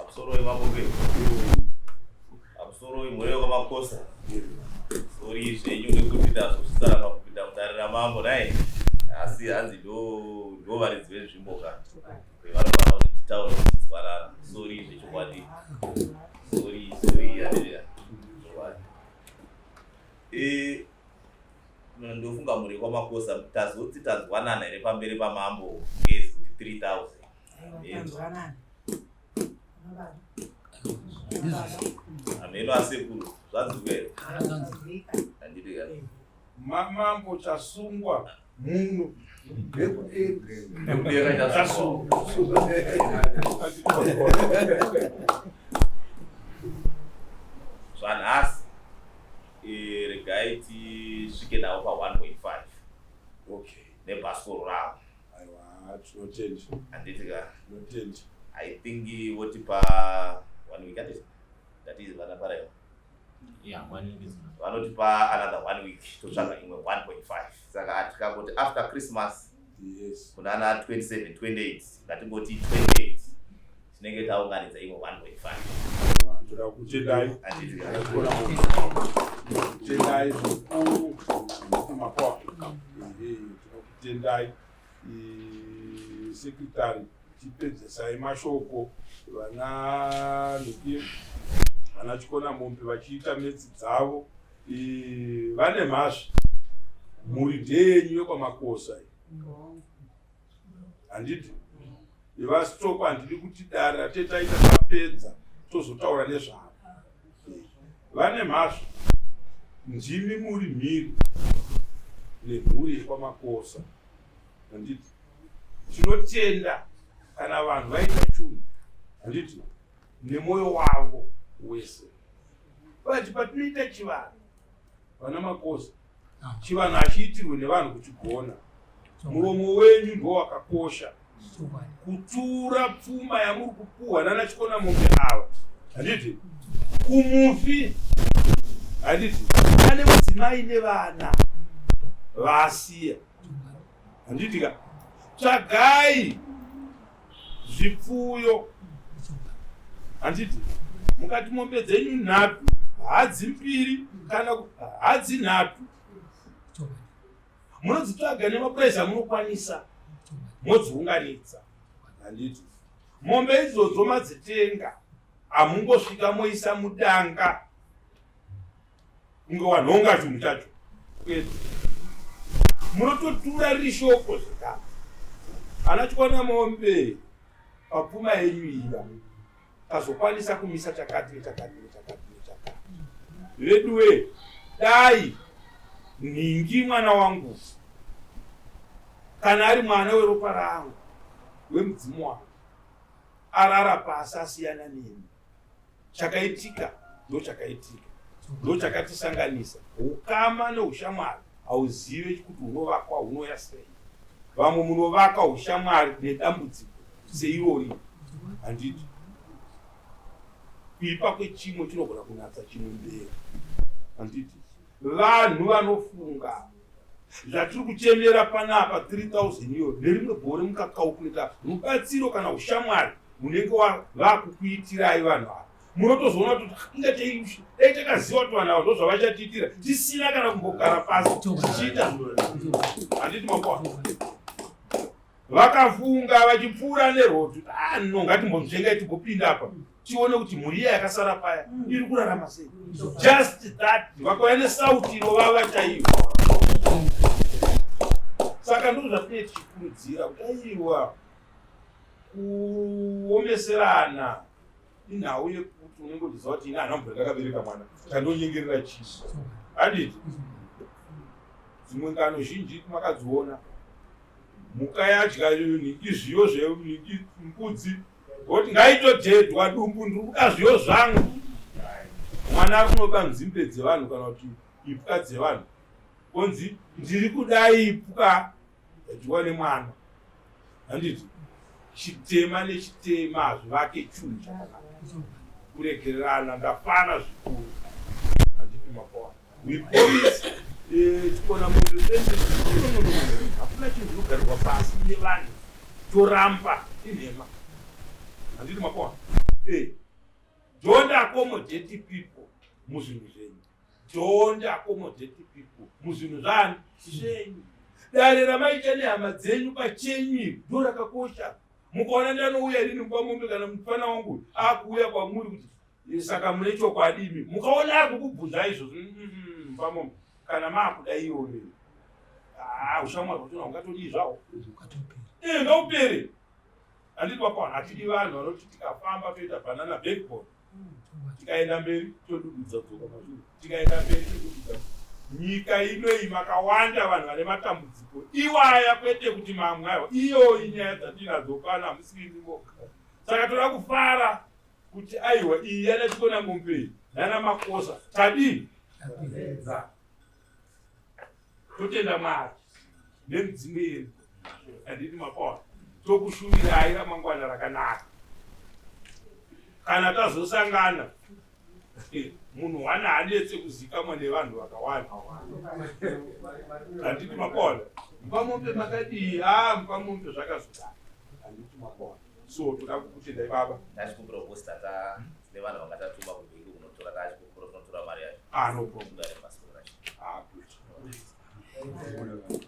Pamusoro wemambo Pamusoro wemhuri yekwaMakosa. Sori zvenyu nekuti ndazosara pakupinda mudare ramambo nai. Asi hanzi ndo ndo varidzi venzvimbo ka. Vanofanira kuti Titaure tichinzwanana. Sorry zvechokwadi. Sorry, sorry handiti chokwadi. Eh ndofunga muri kwamakosa tazoti tanzwanana here pamberi pamambo ngezi kuti 3000. Tanzwanana. Hameno asekuru zvanzwika here? Handiti ka. Mamambo chasungwa muno Nekudenga chasungwa. Zvanhasi eh, regai tisvike navo pa 1.5 Okay. nebhasikoro ravo. Aiwa, tinotenda. Handiti ka. Tinotenda. I think votipa one week handiti? That is vana paraiwa. Yeah, one week is enough. Vanotipa another one week totsvaga imwe 1.5 saka atikangoti after Christmas Yes. kunana 27 28 ngatingoti 28 tinenge taunganidza imwe 1.5 Aiwa, Toda kutendai. handiti ka? Tendai zvikuru mapoa. Ehe, tinokutendai sekretary chipedzesai mashoko vana Niki vana Chikona mombe vachiita metsi dzavo vane mhasva mhuri ndeyenyu yekwamakosa iyi handiti vastoko handidi kuti dare ratetaita tapedza tozotaura nezvavo vane mhasva ndimi muri mhiri nemhuri yekwamakosa handiti tinotenda kana vanhu vaita chunhu handiti nemwoyo wavo wese but patinoita chivanhu vana makosa chivanhu hachiitirwe nevanhu kuchigona muromo wenyu ndo wakakosha kutura pfuma yamuri kupuhwa nana chikona mombe ava handiti kumufi handiti ane mudzimai nevana vaasiya handiti ka tsvagai zvipfuyo handiti mukati mombe dzenyu nhatu hadzi mbiri kana hadzi nhatu munodzitsvaga nemapuraizi amunokwanisa modziunganidza handiti mombe idzodzo madzitenga hamungosvika moisa mudanga kunge wanhonga chinhu chacho kwete munototura riri shoko zvekare ana chikwana mombe papfuma yenyu iya tazokwanisa kumisa chakati nechakati nechakati nechakati veduwe dai nhingi mwana wangu kana ari mwana weropa rangu wemudzimu wangu arara pasi asiyana neni chakaitika ndochakaitika ndochakatisanganisa ukama neushamwari hauzive kuti hunovakwa hunoya sei vamwe munovaka ushamwari nedambudziko seirori handiti kuipa kwechimwe chinogona kunatsa chimwe mberi handiti vanhu vanofunga zvatiri kuchemera panapa 3000 iyo nerimwe gore mukakaukuleta rubatsiro kana ushamwari hunenge vakukuitirai vanhu ava munotozoona kuti ingatei dai takaziva kuti vanhu ava ndozvavachatiitira tisina kana kumbogara pasi tichiita handiti makwa vakafunga vachipfuura neroad ah no ngatimbonzvengai tigopinda apa tione kuti mhuri iya yakasara paya iri kurarama sei just that vakauya nesauti inovava chaiyo saka ndo zvatinee tichikurudzira kuti aiwa kuomeserana inhau yekuti unenge uchiziva kuti ini hanambure ndakabereka mwana chandonyengerera chii handiti dzimwe ngano zhinji makadziona mhuka yadya nhingi zviyo zvenhingi mbudzi voti ngaitodhedhwa dumbu ndiri kuda zviyo zvangu mwana ari kunoba nzimbe dzevanhu kana kuti ipwa dzevanhu onzi ndiri kuda ipwa yadyiwa nemwana handiti chitema nechitema hazvivake chunhu chakanaka kuregererana ndafana zvikuru handiti mapoa we promise eh, tikona mombe pese hakuna chinhu chinogarirwa pasi nevanhu toramba inhema handiti mapoa eh, don't accommodate people muzvinhu zvenyu don't accommodate people muzvinhu zvani zvenyu dare ramaita nehama dzenyu pachenyu ndo rakakosha. Mukaona ndanouya inini mupamombe kana mufana wangu akuuya kwamuri kuti saka mune chokwadi imi, mukaona akukubvunza izvozvo, mupamombe kana maakuda iyoyo, ah, ushamwari hwachona hungatodii zvawo? Ngaupere. Handiti wakaona, hatidi vanhu vanoti tikafamba toita banana backbone, tikaenda mberi todududza dzoka mashure, tikaenda mberi todududza. Nyika inoyi makawanda vanhu vane matambudziko iwaya, kwete kuti mamwe ayo. Iyoyi nyaya dzatinadzo pano, hamusirimi moga. Saka toda kufara kuti aiwa, iyi yana Chikona Mombe nana Makosa tadii, tapedza. Totenda Mwari nemidzimu yedu. Handiti mapaona, tokushuvirai ramangwana rakanaka. Kana tazosangana, munhu wana hanetse kuzikamwa nevanhu vakawanda. Handiti mapaona, mupamombe makadii? A, mupamombe zvakazodai. Handiti mapaona, so toda kukutendai baba. Ndachikumbira kuposta ta nevanhu vangatatuma kubhengi kunotora, tachikumbira kunotora mari yacho. Ah, no problem. Kudare basa racho. Ah, good.